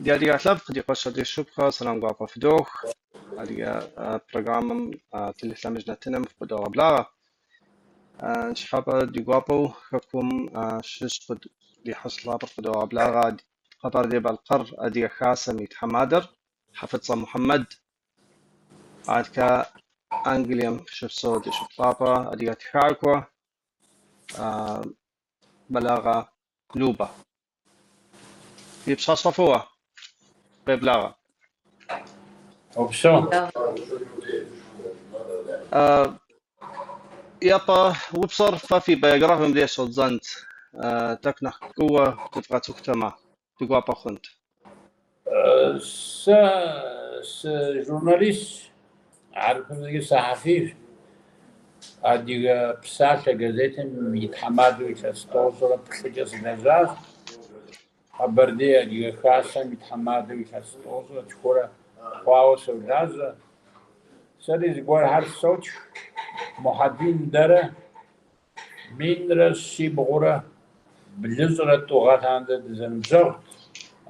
Ди адыгэ лъэпкъ, ди къуэш, ди шыпхъухэ, сэлам гуапэ фыдох. Адыгэ программэм телелъэмыж нэтыным фыкъыдогъэблагъэ. Ныщхьэбэ ди гуапэу хэкум щыщ ди хьэщӏэ лъапӏэр къыдогъэблагъэ Къэбэрдей-Балъкъэр Адыгэ Хасэм и тхьэмадэр Хьэфӏыцӏэ Мухьэмэд. Адэкӏэ Англием щыпсэу ди шыпхъу лъапӏэ адыгэ тхакӏуэ Бэлагъэ Любэ. Фи пщыхьэщхьэ фӏыуэ, фыкъеблагъэ. Упсэу. Япэ упщӏэр фэ фи биографием деж щӏэддзэнт. Тӏэкӏу нэхъ куууэ дывгъэцӏыхутэмэ, ди гуапэ хъунт. Сэ сыжурналистщ, хьэрыпыбзэкӏэ сахьэфийщ. Адыгэ псалъэ газетым и тхьэмадэу илъэс тӏощӏрэ плӏыкӏэ сылэжьащ. Къэбэрдей Адыгэ Хасэм и тхьэмадэу илъэс тӏощӏрэ тхурэ хъуауэ солажьэ. Сэри зыгуэрхэр сотх. Мухьэдин дэрэ минрэ щибгъурэ блыщӏрэ тӏу гъэ лъандэ дызэныбжьэгъут,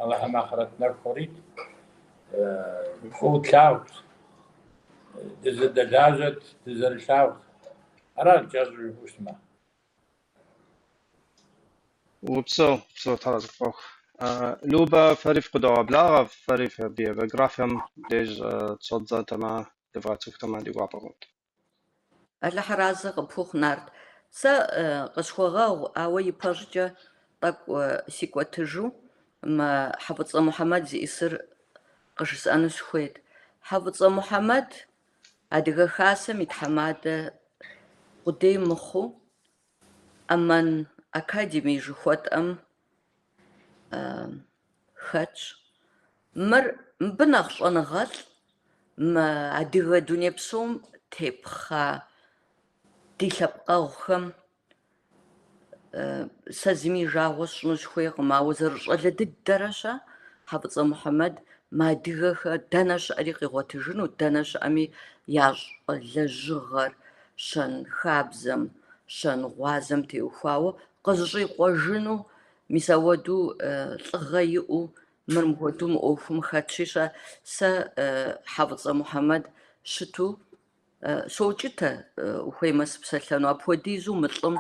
Алыхьым ахърэт нэху кърит, фӏыуэ тлъагъут, дызэдэлажьэт, дызэрылъагъут. Арат кӏэщӏу жыпӏэу щытмэ. Упсэу, упсэу, Тхьэр арэзы къыпхухъу. Любэ, фэри фыкъыдогъэблагъэ, фэри фи биографием деж щӏэддзатэмэ, дывгъэцӏыхутэмэ, ди гуапэ хъунт. Алыхь арэзы къыпхухъу, Нарт. Сэ къысхуэгъэгъу, ауэ ипэщӏыкӏэ тӏэкӏу сикӏуэтыжу мы Хьэфӏыцӏэ Мухьэмэд зиӏысыр къыжысӏэну сыхуейт. Хьэфӏыцӏэ Мухьэмэд Адыгэ Хасэм и тхьэмадэ къудей мыхъуу, Амман Академи жыхуэтӏэм хэтщ. Мыр мыбы нэхъ щӏэныгъэлӏ мы адыгэ дуней псом тепхъа ди лъэпкъэгъухэм сэ зыми и жагъуэ сщӏыну сыхуейкъым, ауэ зэрыщӏалэ дыдэрэ-щэ Хьэфӏыцӏэ Мухьэмэд мы адыгэхэр дэнэ щыӏэри къигъуэтыжыну, дэнэ щыӏэми ящӏэ лэжьыгъэр щэнхабзэм, щэнгъуазэм теухуауэ къызыщӏикъуэжыну, мис ауэду лӏыгъэ иӏэу мыр мыхуэдэу мы ӏуэхум хэтщи-щэ, сэ Хьэфӏыцӏэ Мухьэмэд щыту соукӏытэ, ухуеймэ сыпсэлъэну. Апхуэдизу мы лӏым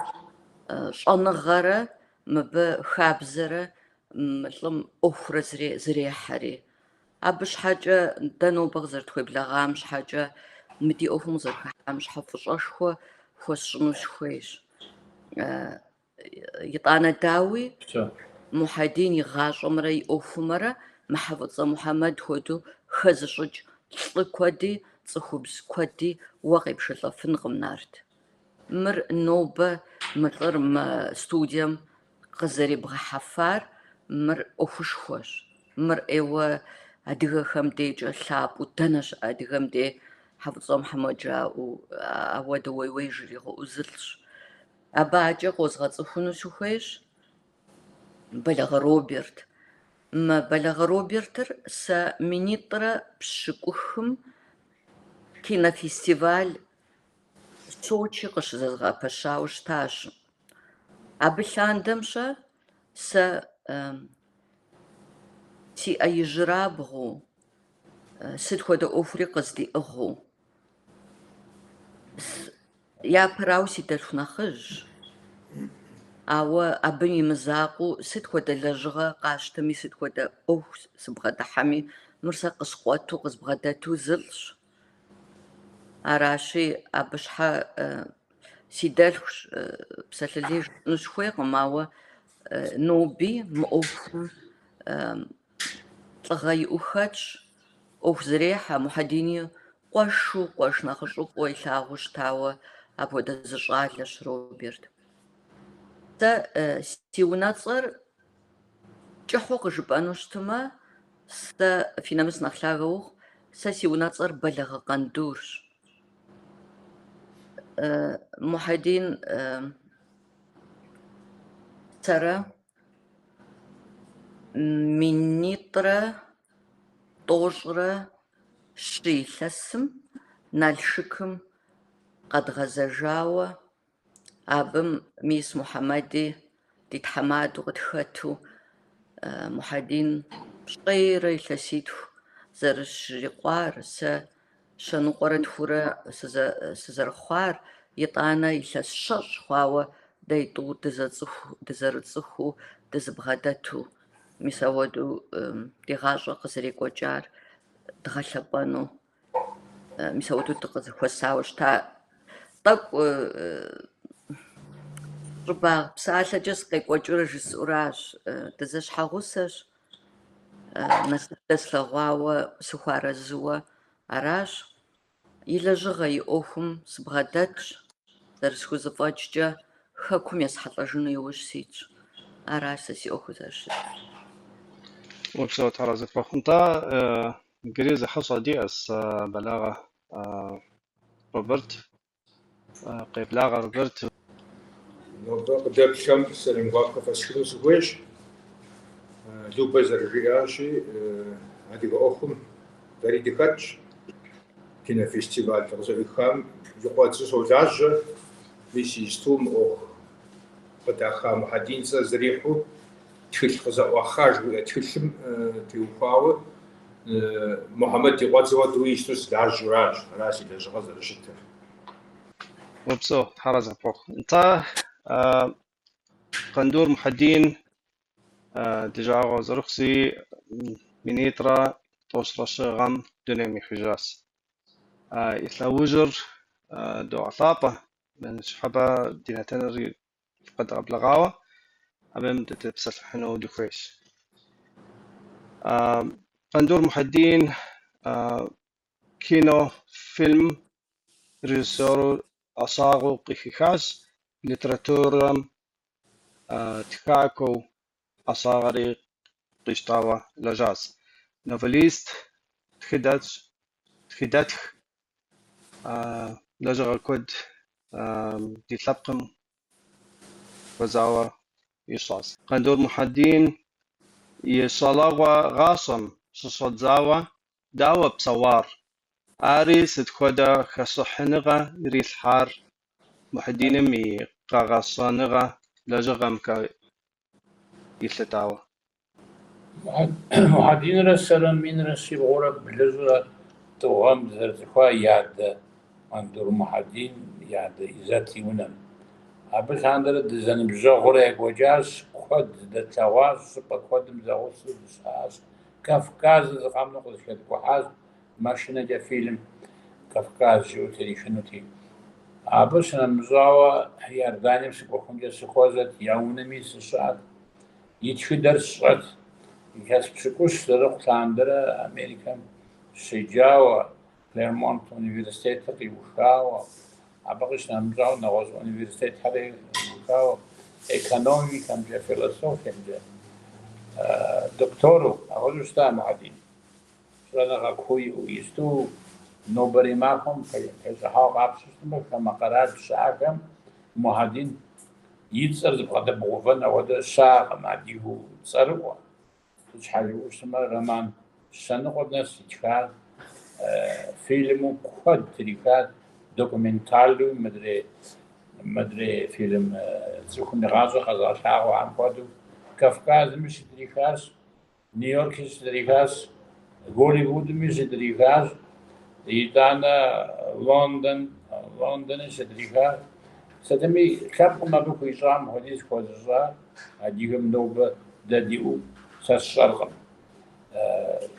щӏэныгъэрэ мыбы хабзэрэ мы лӏым ӏуэхурэ зэрехьэри. Абы щхьэкӏэ дэ нобэ къызэрытхуеблэгъам щхьэкӏэ, мы ди ӏуэхум къызэрыхыхьам щхьэ фӏыщӏэшхуэ хуэсщӏыну сыхуейщ. Итӏанэ дауи, Мухьэдин и гъащӏэмрэ и ӏуэхумрэ мы Хьэфӏыцӏэ Мухьэмэд хуэдэу хэзыщӏыкӏ лӏы куэди, цӏыхубз куэди уэ къепшэлӏэфынкъым, Нарт. Мыр нобэ мы лӏыр мы студием къызэребгъэхьэфар мыр ӏуэхушхуэщ. Мыр ӏейуэ адыгэхэм дежкӏэ лъапӏэу, дэнэ щыӏэ адыгэм дей Хьэфӏыцӏэ Мухьэмэд жаӏэу, ауэдэ уей-уей жригъэӏэу зылӏщ. Абы акӏэ къозгъэцӏыхуну сыхуейщ Бэлагъэ Роберт. Мы Бэлагъэ Робертыр сэ минитӏрэ пщыкӏухым кинофестиваль Сочи къыщызэзгъэпэщауэ щытащ. Абы лъандэм-щэ сэ си ӏэ ижьырабгъуу, сыт хуэдэ ӏуэхури къыздиӏыгъыу. Япэрауэ си дэлъху нэхъыжьщ, ауэ абы и мызакъуэу сыт хуэдэ лэжьыгъэ къасщтэми, сыт хуэдэ ӏуэху сыбгъэдыхьэми, мыр сэ къыскъуэту, къызбгъэдэту зылӏщ. Аращи, абы щхьэ си дэлъхущ, псалъэ лей жысӏэну сыхуейкъым, ауэ ноби мы ӏуэхум лӏыгъэ иӏэу хэтщ, ӏуэху зэрехьэ. Мухьэдини къуэшу, къуэш нэхъыщӏэу фӏыуэ илъагъуу щытауэ апхуэдэ зы щӏалэщ Роберт. Сэ си унэцӏэр кӏыхьу къыжыпӏэну щытмэ, сэ фи нэмыс нэхъ лъагэ ухъу, сэ си унэцӏэр Бэлагъы Къандурщ. Мухьэдин сэрэ минитӏрэ тӏощӏрэ щы илъэсым Налшыкым къэдгъэзэжауэ Абым мис Мухьэмэди ди тхьэмадэу къытхэту Мухьэдин Пщӏейрэ илъэситху зэрыщрикъуар, сэ щэныкъуэрэ тхурэ сызэрыхъуар, итӏанэ илъэс щэщӏ хъуауэ дэ тӏур дызэрыцӏыхуу, дызыбгъэдэту, мис ауэдэу ди гъащӏэр къызэрекӏуэкӏар дгъэлъэпӏэну, мис ауэдэу дыкъызэхуэсауэ щыта. Тӏэкӏу щӏыбагъ псалъэкӏэ сыкъекӏуэкӏыурэ жысӏэуращ, дызэщхьэгъусэщ, насып дэслъэгъуауэ сыхуарэзыуэ аращ. И лэжьыгъэ, и ӏуэхум сыбгъэдэтщ, зэрысхузэфӏэкӏкӏэ хэкум есхьэлӏэжыну иужь ситщ. Аращ сэ си ӏуэхур зэрыщытыр. Упсэу, Тхьэр арэзы пхуэхъу. Нтӏэ, иджыри зы хьэщӏэ диӏэщ, Бэлагъэ Роберт. Къеблагъэ, Роберт. Нобэ къыдэплъхэм сэлам гуапэ фэсхыну сыхуейщ. Любэ зэрыжиӏащи, адыгэ ӏуэхум дэри дыхэтщ. Кинофестиваль къызэӏуихам и къуэдзэу солажьэ. Мис иджысту мы ӏуэху къыдаха Мухьэдин цӏэ зэрихьэу тхылъ къызэӏуаха жыхуиӏэ тхылъым теухуауэ Мухьэмэд и къуэдзэ хуэдэу иджысту сылажьэуращ. Ара си лэжьыгъэр зэрыщытыр. Упсэу, Тхьэр арэзы пхуэхъу. Нтӏэ, Къандур Мухьэдин ди жагъуэ зэрыхъуси, 2023 гъэм дунейм ехыжащ. И лъэужьыр догъэлъапӏэ, ныщхьэбэ ди нэтыныр къедгъэблэгъауэ, абы дытепсэлъыхьыну дыхуейщ. Къандур Мухьэдин кино, фильм режиссеру ӏэщӏагъэу къыхихащ, литературэм тхакӏуэу ӏэщӏагъэри къищтауэ лэжьащ. Новеллист, тхыдэтх, лэжьыгъэ куэд ди лъэпкъым хуэзауэ ищӏащ. Къандур Мухьэдин и щӏалэгъуэ гъащӏэм щыщӏэдзауэ дауэ псэуар? Ари сыт хуэдэ хэщӏыхьыныгъэ ирилъхьар Мухьэдиным и къэгъэщӏыныгъэ лэжьыгъэмкӏэ елъытауэ? Мухьэдинрэ сэрэ 1702 гъэм дызэрыцӏыхуа и адэ Къандур Мухьэдин и адэ Изэт и унэм. Абы лъандэрэ дызэныбжьэгъурэ екӏуэкӏащ, куэд зэдэтлъэгъуащ, щӏыпӏэ куэдым зэгъусэу дыщыӏащ, Кавказыр зы къэмынэу къызэхэткӏухьащ, машинэкӏэ фильм Кавказ жиӏэу трихынути. Абы щынэмыщӏауэ Иорданием сыкӏуэхункӏэ сыхуэзэт, я унэми сыщыӏэт, и тхыдэр сщӏэт. Илъэс пщыкӏущ зэрыхъу лъандэрэ Америкэм щеджауэ, Клермонт университетыр къиухауэ, абы къыщынэмыщӏауэ нэгъуэщӏ университетхэри къиухауэ, экономикэмкӏэ, философиемкӏэ доктору апхуэдэу щыта Мухьэдин. Щӏэныгъэ куу иӏэу исту нобэрей махуэм тещӏыхьауэ къапщтэу щытмэ, хамэ къэрал щыӏэхэм Мухьэдин и цӏэр зыбгъэдэбгъэувэн апхуэдэ щыӏэкъым адыгэу цӏэрыӏуэ. Сыт щхьэ жыпӏэу щытмэ, роман щэныкъуэм нэс итхар, фильму куэд трихар, документальнэу мыдрей фильм цӏыхум и гъащӏэр къэзыгъэлъагъуэхэм хуэдэу Кавказми щытрихащ, Нью-Йорки щытрихащ, Голливудми щытрихащ, итӏанэ Лондони щытрихащ. Сытми, лъэпкъым абы хуищӏам хуэдиз хуэзыщӏа адыгэм нобэ дэ диӏэу сэ сщӏэркъым.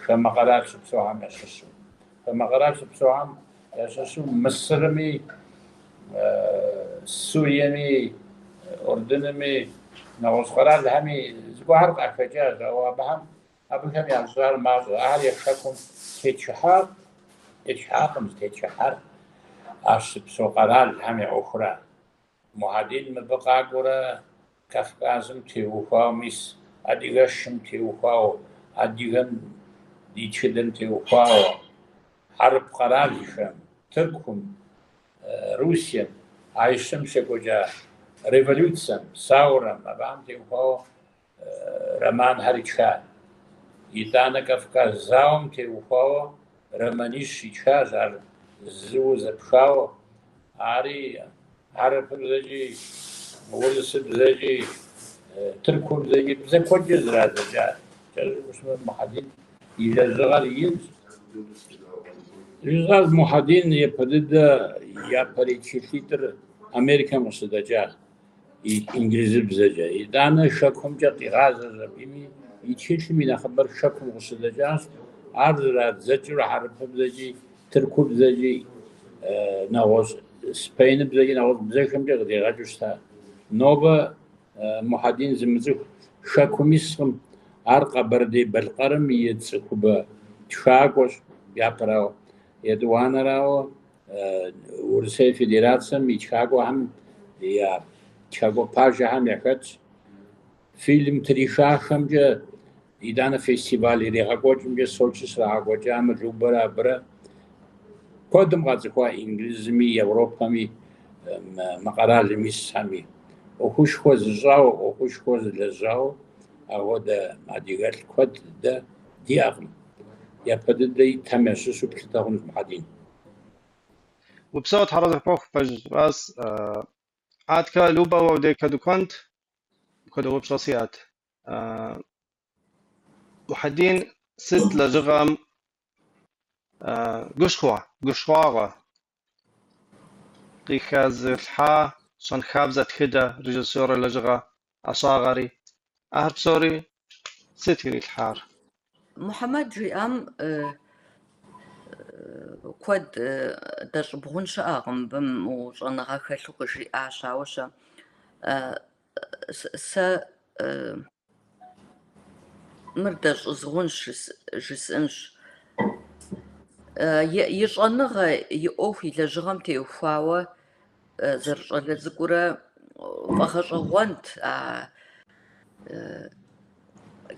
Хамэ къэрал щыпсэухэм ящыщу. Хамэ къэрал щыпсэухэм ящыщу Мысырми, Суриеми, Урдынми, нэгъуэщӏ къэралхэми зыгуэрхэр къахэкӏащ, ауэ абыхэм ящӏар мащӏэ. Ахэр я хэкум тетхыхьакъым, зытетхыхьар а щыпсэу къэралхэм я ӏуэхура. Мухьэдин мыбы къакӏуэрэ Кавказым теухуауэ, мис адыгэшым теухуауэ, адыгэм ди тхыдэм теухуауэ, хьэрып къэралхэм, Тыркум, Русием, а ищэм щекӏуэкӏа революцэм, саурэм, абыхэм теухуауэ романхэр итхащ. Итӏанэ Кавказ зауэм теухуауэ романищ итхащ, ар зыуэ зэпхауэ. Ари хьэрыпыбзэкӏи, урысыбзэкӏи, тыркубзэкӏи, бзэ куэдкӏэ зэрадзэкӏа. Кӏэщӏу жыпӏэмэ, Мухьэдин и лэжьыгъэр инщ. Жысӏащ, Мухьэдин япэ дыдэ япэрей тхылъитӏыр Америкэм къыщыдэкӏащ инджылызыбзэкӏэ. Итӏанэ Хэкумкӏэ къигъазэщ абыми, и тхылъым и нэхъыбэр Хэкум къыщыдэкӏащ. Ар зэрадзэкӏыурэ хьэрыпыбзэкӏи, тыркубзэкӏи, нэгъуэщӏ испаныбзэкӏи, нэгъуэщӏ бзэхэмкӏэ къыдигъэкӏыу щыта. Нобэ Мухьэдин зымыцӏыху Хэкум искъым. Ар Къэбэрдей-Балъкъэрым и цӏыхубэ тхакӏуэщ, япэрауэ. Етӏуанэрауэ, Урысей Федерацэм и тхакӏуэхэм я тхакӏуэ пажэхэм яхэтщ. Фильм трихахэмкӏэ, итӏанэ фестиваль иригъэкӏуэкӏымкӏэ Сочи щрагъэкӏуэкӏамэ, Любэрэ абырэ куэдым къацӏыхуа Инджылызми, Европэми, мы къэралым исхэми. ӏуэхушхуэ зыщӏауэ, ӏуэхушхуэ зылэжьауэ апхуэдэ адыгэлӏ куэд дэ диӏэкъым. Япэ дыдэ итхэм ящыщу плъытэ хъунущ Мухьэдин. Упсэу, Тхьэр къыпхуэхъу, пэж жыпӏащ. Аткэ Любэ уэ удейкэ дыкӏуэнт, мыпхуэдэ упщӏэ сиӏэт. Мухьэдин сыт лэжьыгъэм гушхуагъэ къыхэзылъхьа щэнхабзэ, тхыдэ, режиссурэ лэжьыгъэ ӏэщӏагъэри, ахэр псори сыт ирилъхьар? Мухьэмэд жиӏам куэд дэщӏыбгъун щыӏэкъым, мыбы щӏэныгъэ хэлъу къыжиӏащ, ауэ щэ сэ мыр дэщӏызгъунщ жысӏэнщ. И щӏэныгъэ, и ӏуэху, и лэжьыгъэм теухуауэ зэрыщӏалэ цӏыкӏурэ фӏэгъэщӏэгъуэнт а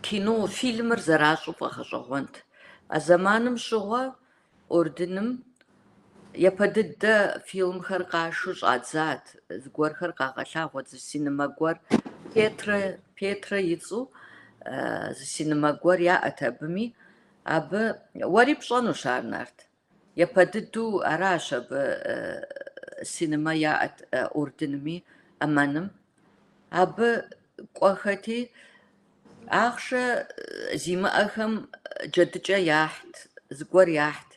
кино, фильмыр зэращӏу фӏэгъэщӏэгъуэнт. А зэманым щыгъуэ Ордыным япэ дыдэ фильмхэр къашу щӏадзат, зыгуэрхэр къагъэлъагъуэт, зы синемэ гуэр, Петрэ, Петрэ и цӏэу зы синемэ гуэр яӏэт абыми. Абы уэри пщӏэнущ ар, Нарт. Япэ дыдэу аращ абы синемэ яӏэт Ордынми, Амманым. Абы кӏуэхэти, ахъшэ зимыӏэхэм джэдыкӏэ яхьт, зыгуэр яхьт.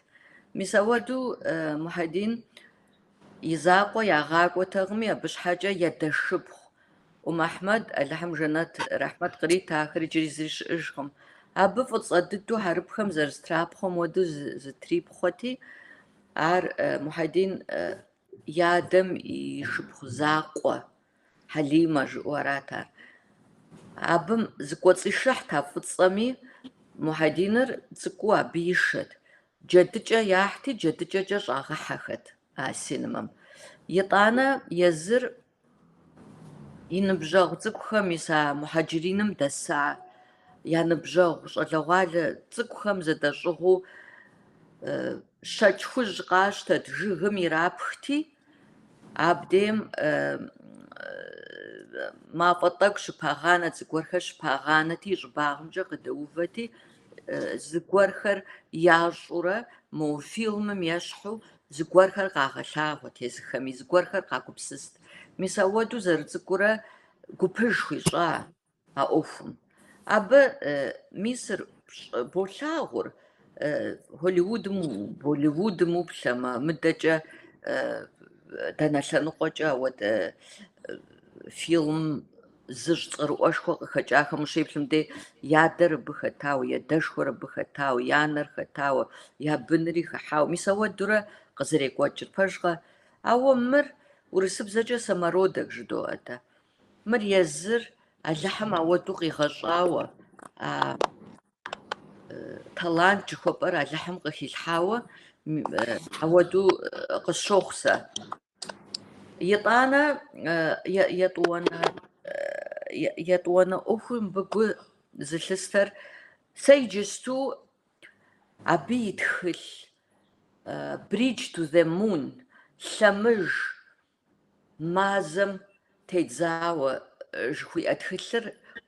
Мис ауэдэу Мухьэдин и закъуэ ягъакӏуэтэкъыми, абы щхьэкӏэ и адэшыпхъу Ум Ахьмэд, Алыхьым жэнэт рэхьмэт кърит, ахэр иджыри зыри щыӏэжкъым. Абы фӏыцӏэ дыдэу хьэрыпхэм зэрызытрапхъуэм хуэдэу зытрипхъуэти, ар Мухьэдин и адэм и шыпхъу закъуэ Хьэлимэ жыӏэу арат ар. Абым зыкӏуэцӏишыхьт а фӏыцӏэми, Мухьэдиныр цӏыкӏуу абы ишэт. Джэдыкӏэ яхьти, джэдыкӏэкӏэ щӏагъэхьэхэт а синемэм. Итӏанэ езыр и ныбжьэгъу цӏыкӏухэм, мис а Мухьэджыриным дэса я ныбжьэгъу щӏалэгъуалэ цӏыкӏухэм зэдэщӏыгъуу щэкӏ хужь къащтэт, жыгым ирапхти, абдейм мафӏэ тӏэкӏу щыпагъанэт, зыгуэрхэр щыпагъанэти, и щӏыбагъымкӏэ къыдэувэти, зыгуэрхэр ящӏурэ, мо фильмым ещхьу зыгуэрхэр къагъэлъагъуэт езыхэми, зыгуэрхэр къагупсыст. Мис ауэдэу зэрыцӏыкӏурэ гупыж хуищӏа а ӏуэхум. Абы мисыр болъагъур, Голливудым, Болливудым уплъэмэ, мыдэкӏэ дэнэ лъэныкъуэкӏэ ауэдэ фильм зыщӏ цӏэрыӏуэшхуэ къыхэкӏахэм ущеплъым дей, и адэр абы хэтауэ, и адэшхуэр абы хэтауэ, и анэр хэтауэ, я бынри хыхьауэ. Мис ауэдурэ къызэрекӏуэкӏыр, пэжкъэ? Ауэ мыр урысыбзэкӏэ самородок жыдоӏэ дэ. Мыр езыр Алыхьым ауэдэу къигъэщӏауэ, а талант жыхуэпӏэр Алыхьым къыхилъхьауэ ауэдэу къысщохъу сэ. Итӏанэ етӏуанэ ӏуэхур мыбы гу зылъыстэр сэ иджысту абы и тхылъ Bridge to the Moon, лъэмыж мазэм тедзауэ жыхуиӏэ тхылъыр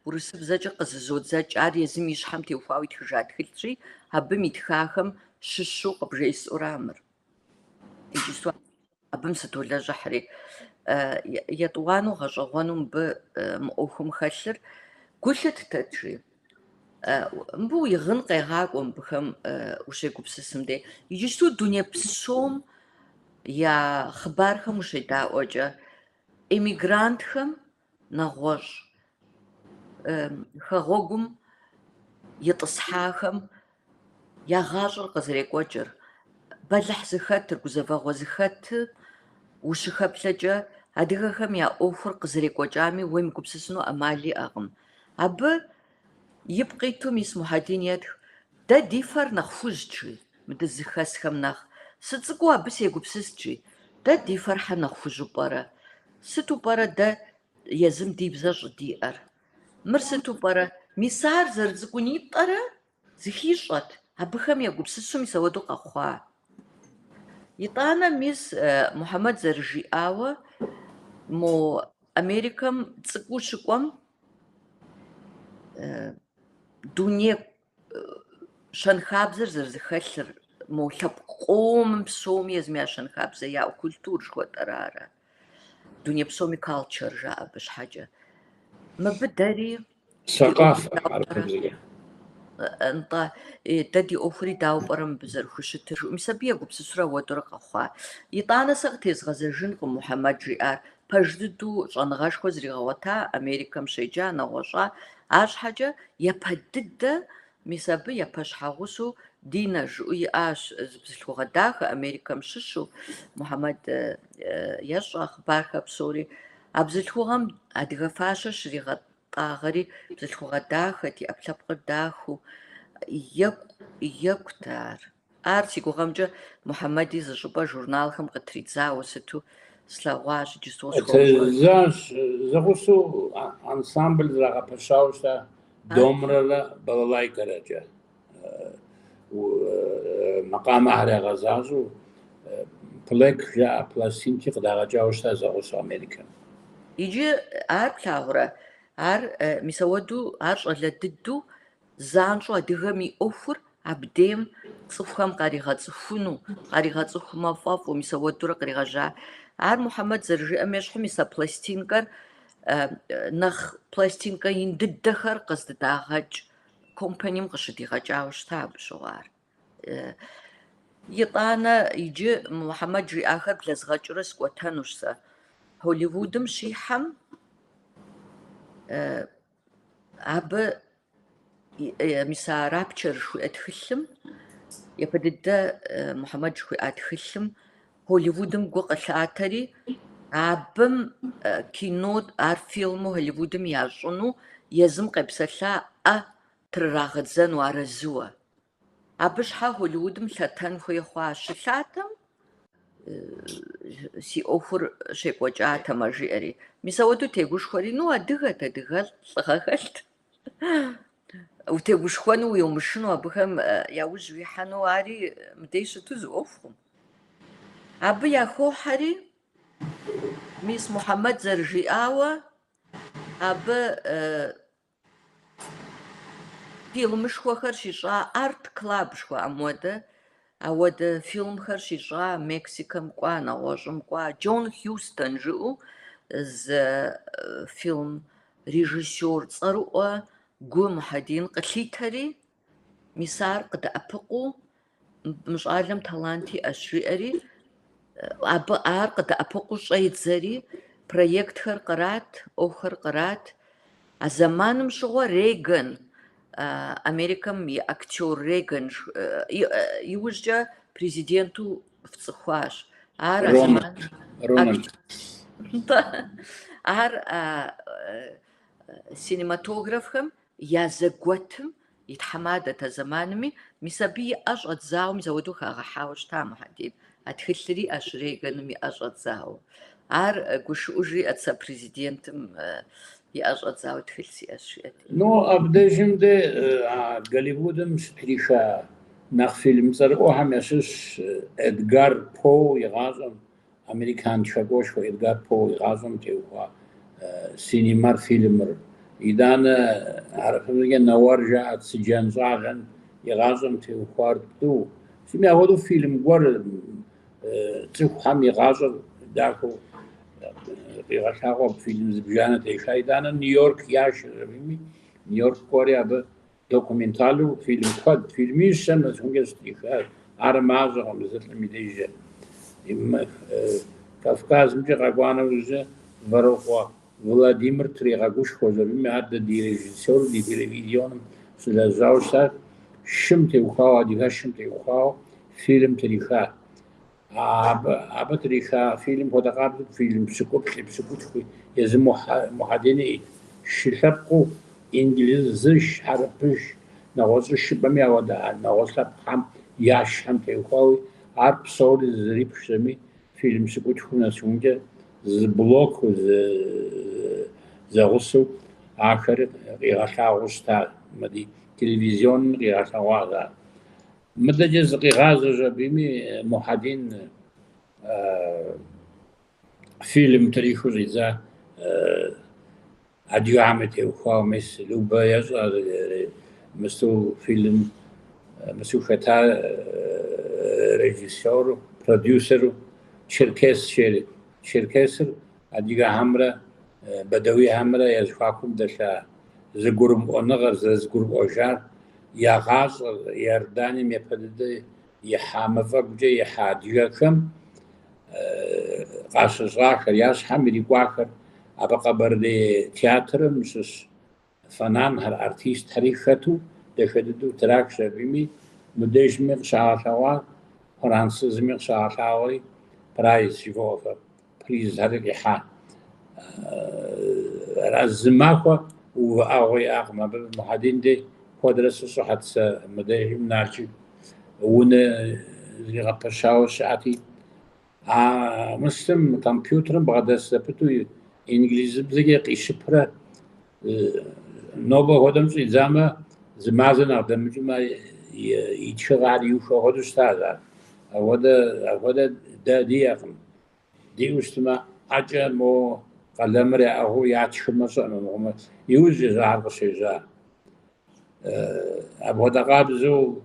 урысыбзэкӏэ къызызодзэкӏ, ар езым и щхьэм теухуауэ итхыжа тхылъщи, абым итхахэм щыщу къыбжесӏэура мыр. Иджысту абым сытолэжьыхьри. Етӏуанэу гъэщӏэгъуэну мыбы мы ӏуэхум хэлъыр гу лъыттэт, жи. Мыбы уи гъын къегъакӏуэ мыбыхэм ущегупсысым де. Иджыпсту дуней псом я хъыбархэм ущедаӏуэкӏэ, эмигрантхэм нэгъуэщӏ хэгъуэгум итӏысхьахэм я гъащӏэр къызэрекӏуэкӏыр, бэлыхь зыхэтыр, гузэвэгъуэ зыхэтыр ущыхэплъэкӏэ, адыгэхэм я ӏуэхур къызэрекӏуэкӏами уемыгупсысыну ӏэмал иӏэкъым. Абы ипкъ иту мис Мухьэдин етх, Дэ ди фэр нэхъ хужьт, жи, мы дызыхэсхэм нэхъ. Сыцӏыкӏуу абы сегупсыст, жи, Дэ ди фэр хьэ нэхъ хужьу пӏэрэ? Сыту пӏэрэ дэ езым ди бзэ щӏыдиӏэр? Мыр сыту пӏэрэ? Мис ар зэрыцӏыкӏунитӏэрэ зыхищӏэт, абыхэм егупсысу мис ауэдэу къэхъуа. Итӏанэ мис Мухьэмэд зэрыжиӏауэ, мо Америкэм цӏыкӏуу щыкӏуэм дуней щэнхабзэр зэрызэхэлъыр, мо лъэпкъ къомым псоми езым я щэнхабзэ яӏэу культур жыхуэтӏэр ара. Дуней псоми culture жаӏэ абы щхьэкӏэ. Мыбы дэри ди ӏуэхур Сэкъафэ, дауэ пӏэрэ? хьэрыпыбзэкӏэ. Нтӏэ, дэ ди ӏуэхури дауэ пӏэрэ мыбы зэрыхущытыр жыӏэу, мис абы егупсысурэ ауэдурэ къэхъуа. Итӏанэ сэ къытезгъэзэжынкъым Мухьэмэд жиӏар. Пэж дыдэу щӏэныгъэшхуэ зригъэгъуэта, Америкэм щеджа, нэгъуэщӏа. Арщхьэкӏэ япэ дыдэ, мис абы япэ щхьэгъусэу Динэ жыӏэу иӏащ зы бзылъхугъэ дахэ Америкэм щыщу, Мухьэмэд ещӏэ хъыбархэр псори. А бзылъхугъэм адыгэ фащэ щригъэтӏагъэри бзылъхугъэ дахэт, и ӏэпкълъэпкъыр дахэу, екӏу, екӏут ар. Ар си гугъэмкӏэ Мухьэмэди зы щӏыпӏэ журналхэм къытридзауэ сыту слъэгъуащ, иджысту схуэмыщӏэж. Тридзащ, зэгъусэу ансамбль зэрагъэпэщауэ щыта домрэрэ балалайкэрэкӏэ. Макъамэхэр ягъэзащӏэу плек жаӏэ пластинки къыдагъэкӏауэ щыта зэгъусэу Америкэм. Иджы ар плъагъурэ? Ар мис ауэдэу, ар щӏалэ дыдэу занщӏэу адыгэм и ӏуэхур абдейм цӏыхухэм къаригъэцӏыхуну, къаригъэцӏыхумэ фӏэфӏу, мис ауэдурэ къригъэжьа. Ар Мухьэмэд зэрыжиӏэм ещхьу, мис а пластинкэр нэхъ пластинкэ ин дыдэхэр къыздыдагъэкӏ компаним къыщыдигъэкӏауэ щыта абы щыгъуэ ар. Итӏанэ иджы Мухьэмэд жиӏахэр блэзгъэкӏыурэ сыкӏуэтэнущ сэ. Голливудым щихьэм абы мис а Rapture жыхуиӏэ тхылъым, япэ дыдэ Мухьэмэд жыхуиӏа тхылъым Голливудым гу къылъатэри, абым кино, ар фильму Голливудым ящӏыну езым къепсэлъа ӏэ трырагъэдзэну арэзыуэ. Абы щхьэ Голливудым лъэтэн хуей хъуа. Щылъатэм си ӏуэхур щекӏуэкӏатэмэ, жиӏэри. Мис ауэдэу тегушхуэри, ну, адыгэт, адыгэлӏт, лӏыгъэ хэлът. Утегушхуэну, уемышыну, абыхэм я ужь уихьэну ари мыдей щыту зы ӏуэхукъым. Абы яхохьэри, мис Мухьэмэд зэрыжиӏауэ, абы фильмышхуэхэр щищӏа, Art Club жыхуаӏэм хуэдэ, ауэдэ фильмхэр щищӏа, Мексикэм кӏуа, нэгъуэщӏым кӏуа, Джон Хьюстон жыӏэу зы фильм режиссер цӏэрыӏуэ гу Мухьэдин къылъитэри, мис ар къыдэӏэпыкъуу, мы щӏалэм талант иӏэщ, жиӏэри, абы ар къыдэӏэпыкъуу щӏедзэри, проектхэр кърат, ӏуэхухэр кърат. А зэманым щыгъуэ Рейган, Америкэм и актер Рейган, иужькӏэ президенту фцӏыхуащ. Ар а Рональд. зэманым Рональд. Нтӏэ, ар синематографхэм я зэгуэтым и тхьэмадэт а зэманми, мис абы и ӏэ щӏэдзауэ, мис ауэдэу хагъэхьауэ щыта Мухьэдин. А тхылъыр иӏэщ Рейганым и ӏэ щӏэдзауэ. Ар гушыӏэу жиӏэт, сэ президентым и ӏэ щӏэдзауэ тхылъ сиӏэщ, жиӏэт. Ну, абдежым де а Голливудым щытриха нэхъ фильм цӏэрыӏуэхэм ящыщщ Эдгар По и гъащӏэм, американ тхакӏуэшхуэ Эдгар По и гъащӏэм теухуа синемар фильмыр. Итӏанэ хьэрыпыбзэкӏэ Нэуэр жаӏэ цыджан щӏалэм и гъащӏэм теухуар тӏу. Сытми апхуэдэу фильм гуэр цӏыхухэм и гъащӏэр дахэу къигъэлъагъуэ фильм зыбжанэ теха. Итӏанэ Нью-Йорк яшэщ абыми, Нью-Йорк кӏуэри абы Документалу фильм куэд, фильмищэм нэсыхункӏэ щытрихащ. Ар мащӏэкъым зы лӏым и дежкӏэ. Кавказымкӏэ къэкӏуа нэужькӏэ Вэрокъуэ Владимир тригъэгушхуэщ абыми, ар дэ ди режиссеру, ди телевизионым щылэжьауэ щытар, шым теухуауэ, адыгэшым теухуауэ фильм триха. Абы триха фильм хуэдэ къабзэу фильм пщыкӏуплӏи, пщыкӏутхуи езы Мухьэдин иӏэт. Шы лъэпкъыу инджылызыш, хьэрыпыш, нэгъуэщӏыш жыпӏэми ауэдэ нэгъуэщӏ лъэпкъхэм яшхэм теухуауи, ар псори зэрипхщ аби, фильм пщыкӏутхум нэсыхункӏэ зы блоку, зы зэгъусэу ахэри къигъэлъагъуэу щыта, мы ди телевизионым къигъэлъэгъуащ ар. Мыдэкӏэ зыкъигъазэщ абыми Мухьэдин фильм трихыу щӏидза адыгэхэм теухуауэ, мис Любэ ещӏэ мысту фильм, мысту хэта режиссеру, продюсеру Черкес жери. Черкесыр адыгэхэмрэ бэдэуихэмрэ я зэхуакум дэлъа зэгурымыӏуэныгъэр, зэрызэгурыӏуэжар я гъащӏэр Иорданием япэ дыдэ ихьа мафӏэгукӏэ ихьа адыгэхэм къащыщӏахэр, я щхьэм ирикӏуахэр, абы Къэбэрдей театрым щыщ фэнанхэр, артистхэри хэту дахэ дыдэу трахщ абыми, мыбдежми къыщагъэлъэгъуа, французми къыщагъэлъагъуэри, прайз жыхуаӏэхэр, призхэри къихьа. Ара зы махуэ увыӏэгъуэ иӏакъым. Абы Мухьэдин дей куэдрэ сыщӏыхьэт сэ мыбдежым Налшык унэ зригъэпэщауэ щыӏэти, а мыстым компьютерым бгъэдэс зэпыту инглизыбзэкӏэ къищыпрэ нобэ хуэдэм щӏидзамэ, зы мазэ нэхъ дэмыкӏымэ и тхыгъэхэр иухуэ хуэдэу щытащ ар. Апхуэдэ дэ диӏэкъым. Диӏэу щытмэ, ӏэкӏэ мо къалэмыр яӏыгъыу ятхымэ щӏэӏым мыхъумэ, иужькӏэщ ар къыщежьар. Апхуэдэ къабзэу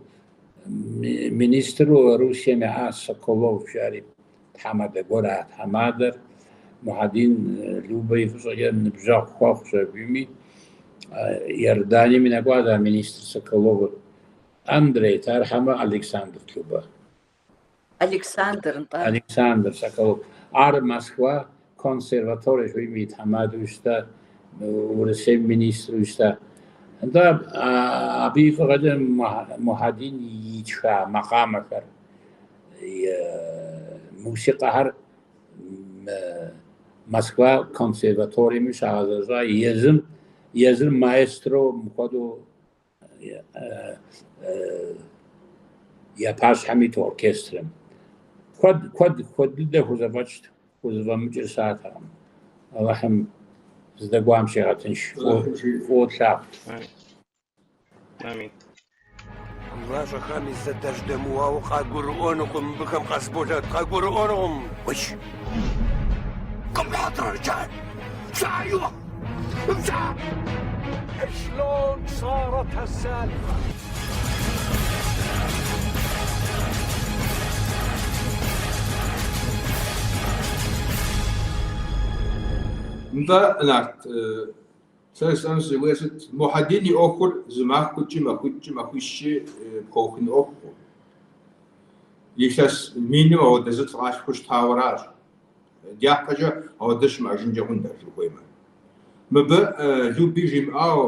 министру Русием яӏа Соколов жари тхьэмадэ гуэр, а тхьэмадэр Мухьэдин Любэ и фӏыщӏэкӏэ ныбжьэгъу хуэхъущ абыми, Иорданиеми нэкӏуащ а министр Соколовыр. Андрейт ар хьэмэ Александрт Любэ? Александр, нтӏэ. Александр Соколов. Ар Москва консерваторие жыхуиӏэм и тхьэмадэу щыта, Урысейм министру щыта. Нтӏэ, абы и фӏыгъэкӏэ Мухьэдин итха макъамэхэр, и мусикъэхэр Москва консерваториеми щагъэзэщӏа, езыр маэстро мыпхуэдэу я пащхьэм иту оркестрым. Куэд, куэд, куэд дыдэ хузэфӏэкӏт, хузэфӏэмыкӏыр щыӏэтэкъым. Алыхьым здэкӏуам щегъэтынш, фӏыуэ тлъагъут. Амин. Гуващӏэхами зэдэжьдэмыуауэ къагурыӏуэнукъым мыбыхэм Къасболэт, къагурыӏуэнукъым. Уиш! قم حضر الرجال بسرعة ايوه بسرعة شلون صارت هالسالفة؟ Нтӏэ, Нарт, сэ жысӏэну сызыхуейр сыт? Мухьэдин и ӏуэхур зы махуэкӏи, махуитӏкӏи, махуищкӏи пхуэухын ӏуэхукъым. Илъэс миным ауэдэ зылӏ къалъхуу щытауэращ. Дяпэкӏэ ауэдэ щымыӏэжынкӏэ хъун даже ухуеймэ. Мыбы Люби жимыӏауэ,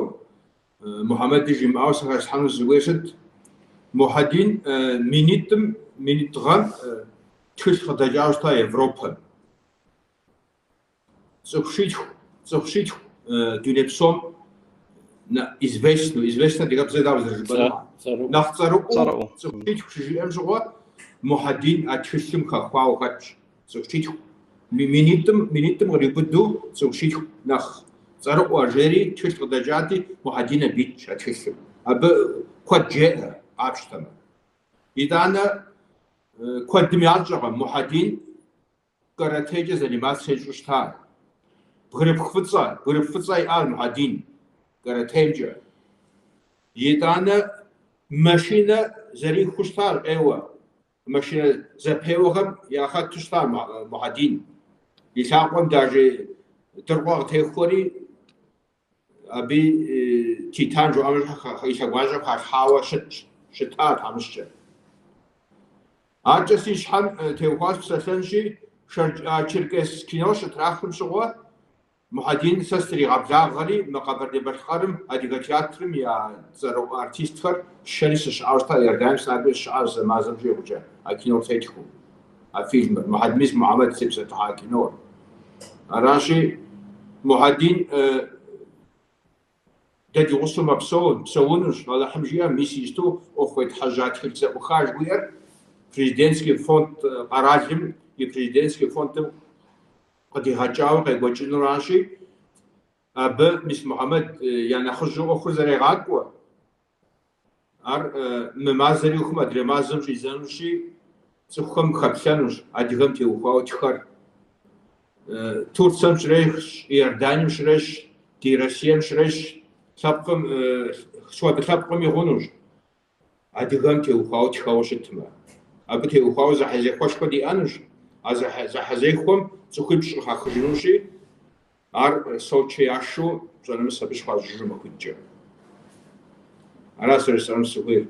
Мухьэмэди жимыӏауэ сэ хэслъхьэну сызыхуейр сыт? Мухьэдин минитӏым, минитӏ гъэм тхылъ къыдэкӏауэ щыта Европэм. Цӏыху щитху, цӏыху щитху дуней псом известну, известно адыгэбзэ дауэ зэрыжыпӏэнур? Нэхъ цӏэрыӏуэу цӏыху щитху щыжиӏэм щыгъуэ Мухьэдин а тхылъым хэхуауэ хэтщ. Цӏыху щитху. Минитӏым къриубыдэу цӏыху щитху нэхъ цӏэрыӏуэ жери тхылъ къыдэкӏати, Мухьэдин абы итщ а тхылъым. Абы куэд жеӏэ, къапщтэмэ. Итӏанэ куэдым ящӏэкъым Мухьэдин каратэкӏэ заниматься ищӏу щыта. Бгырыпх фӏыцӏэ, бгырыпх фӏыцӏэ иӏащ Мухьэдин каратэмкӏэ. Итӏанэ машинэ зэрихуу щытащ ӏейуэ. Машинэ зэпеуэхэм яхэту щыта Мухьэдин. И лъакъуэм даже дыркъуэ къытехуэри, Абы титан жаӏэм и лъэгуажьэм халъхьауэ щытщ, щыта тхьэмыщкӏэ. Адэкӏэ си щхьэм теухуауэ сыпсэлъэнщи, Черкес кино щытрахым щыгъуэ, Мухьэдин сэ сригъэблагъэри, мы Къэбэрдей-Балъкъэрым Адыгэ театрым я цӏэрыӏуэ артистхэр сшэри сыщыӏауэ щыта, Иорданием сынакӏуэри сыщыӏащ зы мазэм щӏигъукӏэ а кинор тетхыу, а фильмыр, мис Мухьэмэд зытепсэлъыхьа кинор. Аращи, Мухьэдин дэ ди гъусэу мэпсэу, псэунущ, Алыхьым жиӏэм, мис иджыту ӏуэху етхьэжьа тхылъ зэӏуха жыхуиӏэр президентский фонд, къэралым и президентский фондым къыдигъэкӏауэ къекӏуэкӏынуращи, абы мис Мухьэмэд я нэхъыжьу ӏуэхур зэрегъакӏуэ. Ар мы мазэр иухым адрей мазэм щӏидзэнущи, цӏыхухэм хэплъэнущ адыгэм теухуауэ тхэр. Турцэм щрещ, Иорданием щрещ, ди Россием щрещ, лъэпкъым, сыт хуэдэ лъэпкъми хъунущ адыгэм теухуауэ тхэуэ щытмэ. Абы теухуауэ зэхьэзэхуэшхуэ диӏэнущ. А зэхьэзэхуэм цӏыхуипщӏ къыхахыжынущи, Ар Сочэ яшэу пщӏэнэмыс абы щыхуащӏыжыну махуитӏкӏэ. Ара сэ жысӏэну сыхуейр.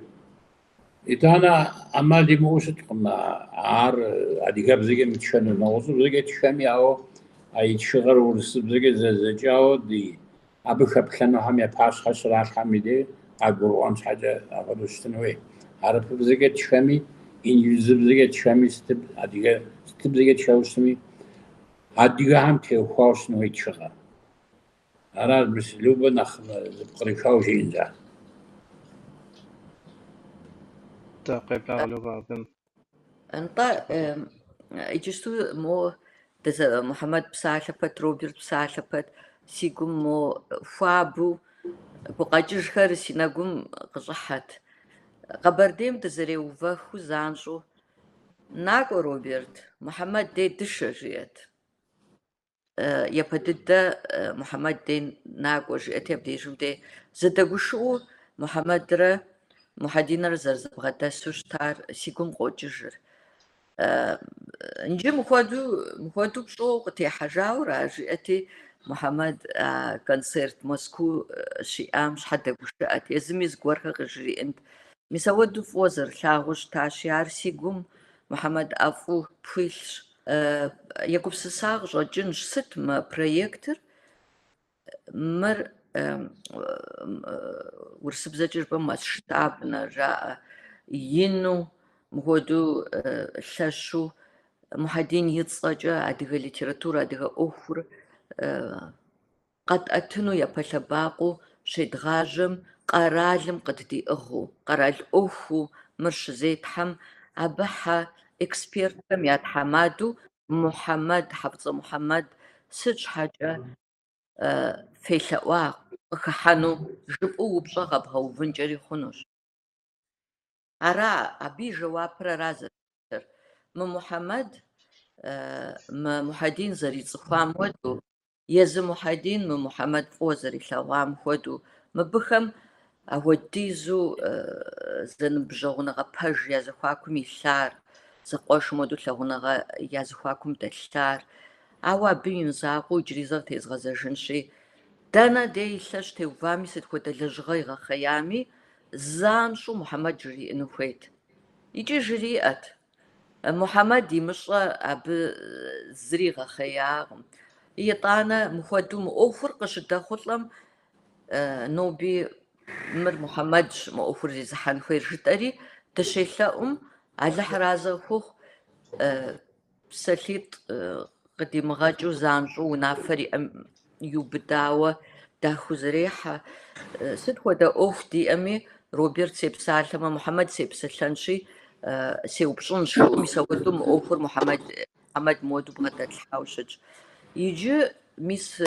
Итӏанэ ӏэмал имыӏэу щыткъым ар адыгэбзэкӏэ мытхэну, нэгъуэщӏыбзэкӏэ тхэми, ауэ а и тхыгъэр урысыбзэкӏэ зэдзэкӏауэ ди абы хэплъэнухэм я пащхьэ щралъхьэм и дей къагурыӏуэн щхьэкӏэ апхуэдэу щытын хуей. Хьэрыпыбзэкӏэ тхэми, инджылызыбзэкӏэ тхэми, адыгэ сытыбзэкӏэ тхэуэ щытми, Адыгэхэм теухуауэ щытын хуей тхыгъэр. Аращ мис Любэ нэхъ зэпкърыхауэ жиӏэнщ ар. Дэ къеблагъэ Любэ абым. Нтӏэ, иджысту мо Мухьэмэд псалъэ пэт, Роберт псалъэ пэт, си гум мо хуабэу гукъэкӏыжхэр си нэгум къыщӏыхьэт. Къэбэрдейм дызэреувэхыу занщӏэу Накӏуэ, Роберт, Мухьэмэд дей дышэ, жиӏэт. Япэ дыдэ Мухьэмэд дей накӏуэ, жиӏэти абдежым дей зэдэгушыӏэу Мухьэмэдрэ Мухьэдинрэ зэрызэбгъэдэсу щытар си гум къокӏыжыр. Иджы мыхуэду, мыхуэду пщӏыуэ укъытехьэжауэра, жиӏэти Мухьэмэд а концерт Мэзкуу щиӏам щхьэ дэгушыӏэт, езыми зыгуэрхэр къыжриӏэнт. Мис ауэдэу фӏыуэ зэрылъагъуу щытащи, ар си гум Мухьэмэд ӏэфӏу пхуилъщ. Егупсыса къыщӏэкӏынщ, сыт мы проектыр, мыр урысыбзэкӏэ жыпӏэм масштабнэ жаӏэ, ину, мыхуэдэу лъэщу Мухьэдин и цӏэкӏэ адыгэ литературэ, адыгэ ӏуэхур къэтӏэтыну япэ лъэбакъуэу щедгъажьэм къэралым къыддиӏыгъыу, къэрал ӏуэхуу мыр щызетхьэм, абы хьэ экспертхэм я тхьэмадэу Мухьэмэд, Хьэфӏыцӏэ Мухьэмэд сыт щхьэкӏэ фелъэӏуа къыхыхьэну жыпӏэу упщӏэ къэбгъэувынкӏэри хъунущ. Ара, абы и жэуапыр ара зэрыщытыр. Мы Мухьэмэд, мы Мухьэдин зэрицӏыхуам хуэдэу, Езы Мухьэдин мы Мухьэмэд фӏыуэ зэрилъэгъуам хуэдэу, мыбыхэм апхуэдизу зэныбжьэгъуныгъэ пэж я зэхуакум илъар, зэкъуэшым хуэдэу лъагъуныгъэ я зэхуакум дэлъар. Ауэ абы и мызакъуэу иджыри зэ къытезгъэзэжынщи, дэнэ дей и лъэ щытеувами, сыт хуэдэ лэжьыгъэ игъэхъеями, занщӏэу Мухьэмэд жриӏэну хуейт. Икӏи жриӏэт. Мухьэмэд имыщӏэ абы зыри игъэхъеякъым. Итӏанэ мыхуэдэу мы ӏуэхур къыщыдэхъулӏэм, ноби мыр Мухьэмэдщ мы ӏуэхур зезыхьэн хуейр жытӏэри дыщелъэӏум, Алыхь арэзы хухъу, Псалъитӏ къыдимыгъэкӏыу занщӏэу унафэр и ӏэм иубыдауэ дахэу зэрехьэ. Сыт хуэдэ ӏуэху диӏэми, Роберт сепсалъэмэ, Мухьэмэд сепсэлъэнщи, сеупщӏынщ, жиӏэу мис ауэдэу мы ӏуэхур Мухьэмэд, Мухьэмэд мыуэдэу бгъэдэтлъхьауэ щытщ. Иджы мис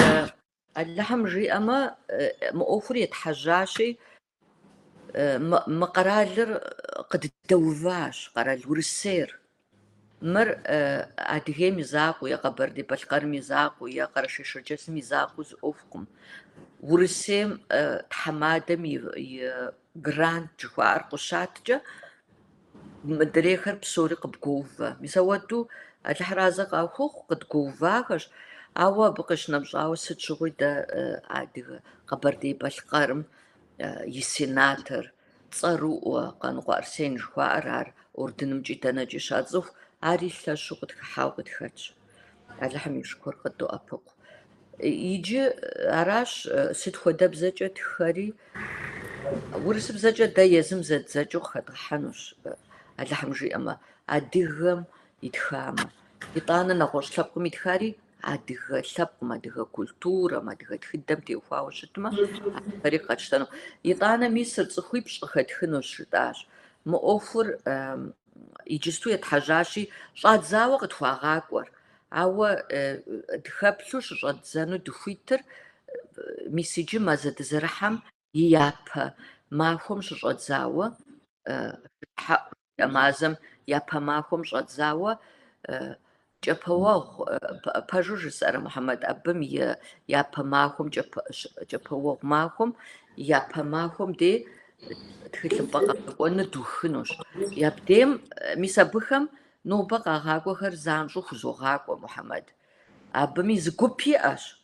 Алыхьым жиӏэмэ, мы ӏуэхур етхьэжьащи, мы къэралыр къыддэуващ, къэрал Урысейр. Мыр Адыгейм и закъуэу е Къэбэрдей-Балъкъэрым и закъуэу е Къэрэшей-Шэрджэсым и закъуэу зы ӏуэхукъым. Урысейм тхьэмадэм и грант жыхуаӏэр къыщаткӏэ, мыдрейхэр псори къыбгуоувэ. Мис ауэдэу Алыхьыр арэзы къахухъу, къыдгуэувахэщ. Ауэ абы къищынэмыщӏауэ сыт щыгъуи дэ адыгэ Къэбэрдей-Балъкъэрым и сенатор цӏэрыӏуэ Къаныкъуэ Арсен жыхуаӏэр ар Урдынымкӏи дэнэкӏи щацӏыху, ари лъэщу къытхыхьауэ къытхэтщ. Алыхьым и шыкур къыддоӏэпыкъу. Иджы аращ сыт хуэдэбзэкӏэ тхэри, урысыбзэкӏэ дэ езым зэддзэкӏыу къыхэдгъэхьэнущ, Алыхьым жиӏэмэ, адыгэм итхамэ. Итӏанэ нэгъуэщӏ лъэпкъым итхари адыгэ лъэпкъым, адыгэ культурэм, адыгэ тхыдэм теухуауэ щытмэ, ахэри къэтщтэну. Итӏанэ мисыр цӏыхуипщӏ къыхэтхынущ, жытӏащ. Мы ӏуэхур иджысту етхьэжьащи, щӏадзауэ къытхуагъакӏуэр. Ауэ дыхэплъу щыщӏэддзэну дыхуитыр мис иджы мазэ дызэрыхьэм и япэ махуэм щыщӏэдзауэ, мазэм япэ махуэм щӏэдзауэ кӏэпэуэгъу, пэжу жысӏэрэ, Мухьэмэд, абым и япэ махуэм, кӏэпэуэгъу махуэм, япэ махуэм дей тхылъымпӏэ къэгъэкӏуэныр духынущ. Абдейм, мис абыхэм нобэ къагъакӏуэхэр занщӏэу хузогъакӏуэ, Мухьэмэд. Абыми зы гуп иӏэщ,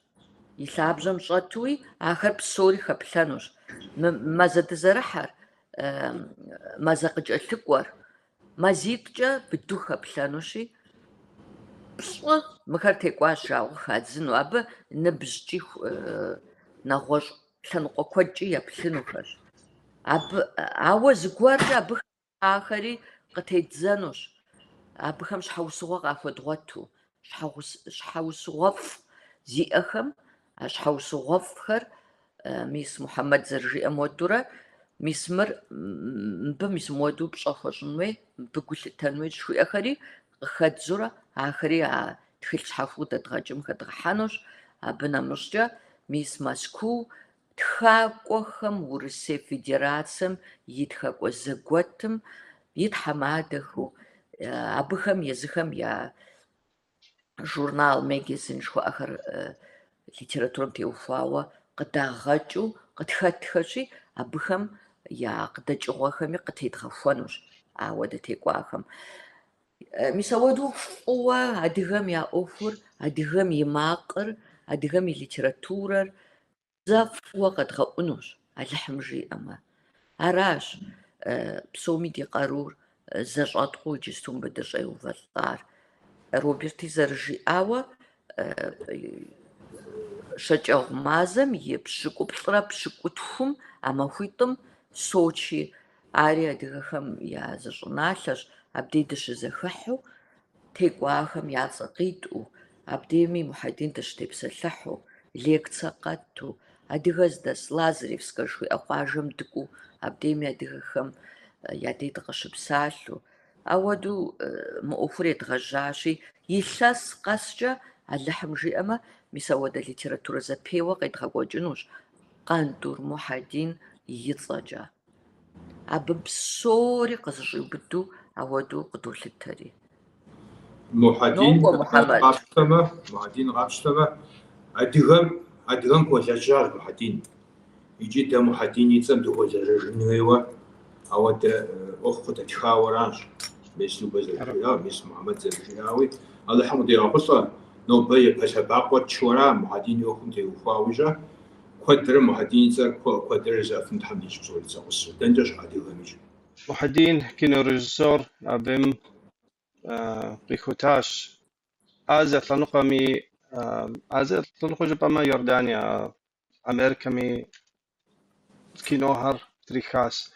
и лъабжьэм щӏэтуи ахэр псори хэплъэнущ. Мы мазэ дызэрыхьэр, мазэ къыкӏэлъыкӏуэр, мазитӏкӏэ быдэу хэплъэнущи, плӏы мыхэр текӏуащ жаӏэу къыхадзыну, абы ныбжькӏи нэгъуэщӏ лъэныкъуэ куэдкӏи еплъынухэщ. Абы, ауэ зыгуэркӏэ абы ахэри къытеддзэнущ, абыхэм щхьэусыгъуэ къахуэдгъуэту, щхьэусыгъуэфӏ зиӏэхэм, а щхьэусыгъуэфӏхэр, мис Мухьэмэд зэрыжиӏэм хуэдэурэ, мис мыр, мыбы мис мыуэду пщӏэ хуэщӏын хуей, мыбы гу лъытэн хуей жыхуиӏэхэри къыхэддзурэ, ахэри а тхылъ щхьэхуэу дэдгъэкӏым хэдгъэхьэнущ. Абы нэмыщӏкӏэ, мис Мэзкуу Тхакӏуэхэм Урысей Федерацэм и Тхакӏуэ зэгуэтым и тхьэмадэхэу, абыхэм езыхэм я журнал, мэгезин жыхуаӏэхэр литературэм теухуауэ къыдагъэкӏыу къытхэтхэщи, абыхэм я къыдэкӏыгъуэхэми къытедгъэхуэнущ ауэдэ текӏуахэм. Мис ауэдэу фӏыуэ адыгэм я ӏуэхур, адыгэм и макъыр, адыгэм и литературэр зэ фӏыуэ къэдгъэӏунущ, Алыхьым жиӏэмэ. Аращ псоми ди къарур зэщӏэткъуэу иджысту мыбы дыщӏеувэлӏар. Роберти зэрыжиӏауэ, щэкӏэгъу мазэм и пщыкӏуплӏрэ пщыкӏутхум а махуитӏым Сочи, ари адыгэхэм я зы щӏыналъэщ, абдей дыщызэхыхьэу, текӏуахэм я цӏэ къитӏуэу, абдейми Мухьэдин дыщытепсэлъыхьу, лекцэ къэтту, адыгэ здэс Лазаревскэ жыхуиӏэ къуажэм дыкӏуэу, абдейми адыгэхэм я дей дыкъыщыпсалъэу. Ауэдэу мы ӏуэхур едгъэжьащи, илъэс къэскӏэ, Алыхьым жиӏэмэ, мис ауэдэ литературэ зэпеуэ къедгъэкӏуэкӏынущ Къандур Мухьэдин и цӏэкӏэ. Абы псори къызэщӏиубыдэу ауэдэу къыдолъытэри. Мухьэдин Нокӏуэ, Мухьэмэд. къапщтэмэ, Мухьэдин къапщтэмэ, адыгэм, адыгэм хуэлэжьащ Мухьэдин. Икӏи дэ Мухьэдин и цӏэм дыхуэлэжьэжын хуейуэ, ауэдэ ӏуэху къыдэтхауэращ. Мис Любэ зэрыжиӏауэ, мис Мухьэмэд зэрыжиӏауи, Алыхьым къыдигъэхъулӏэ, нобэ япэ лъэбакъуэ тчыуэра Мухьэдин и ӏуэхум теухуауи-щэ. Куэдрэ Мухьэдин и цӏэр куэдрэ жызыӏэфын Тхьэм дищӏ псори дызэгъусэу, дэнкӏэ щыӏэ адыгэмикӏ. Мухьэдин кинорежиссер абым къихутащ Азие лъэныкъуэми, Азие лъэныкъуэ жыпӏэмэ, Иордание, Америкэми кинохэр трихащ.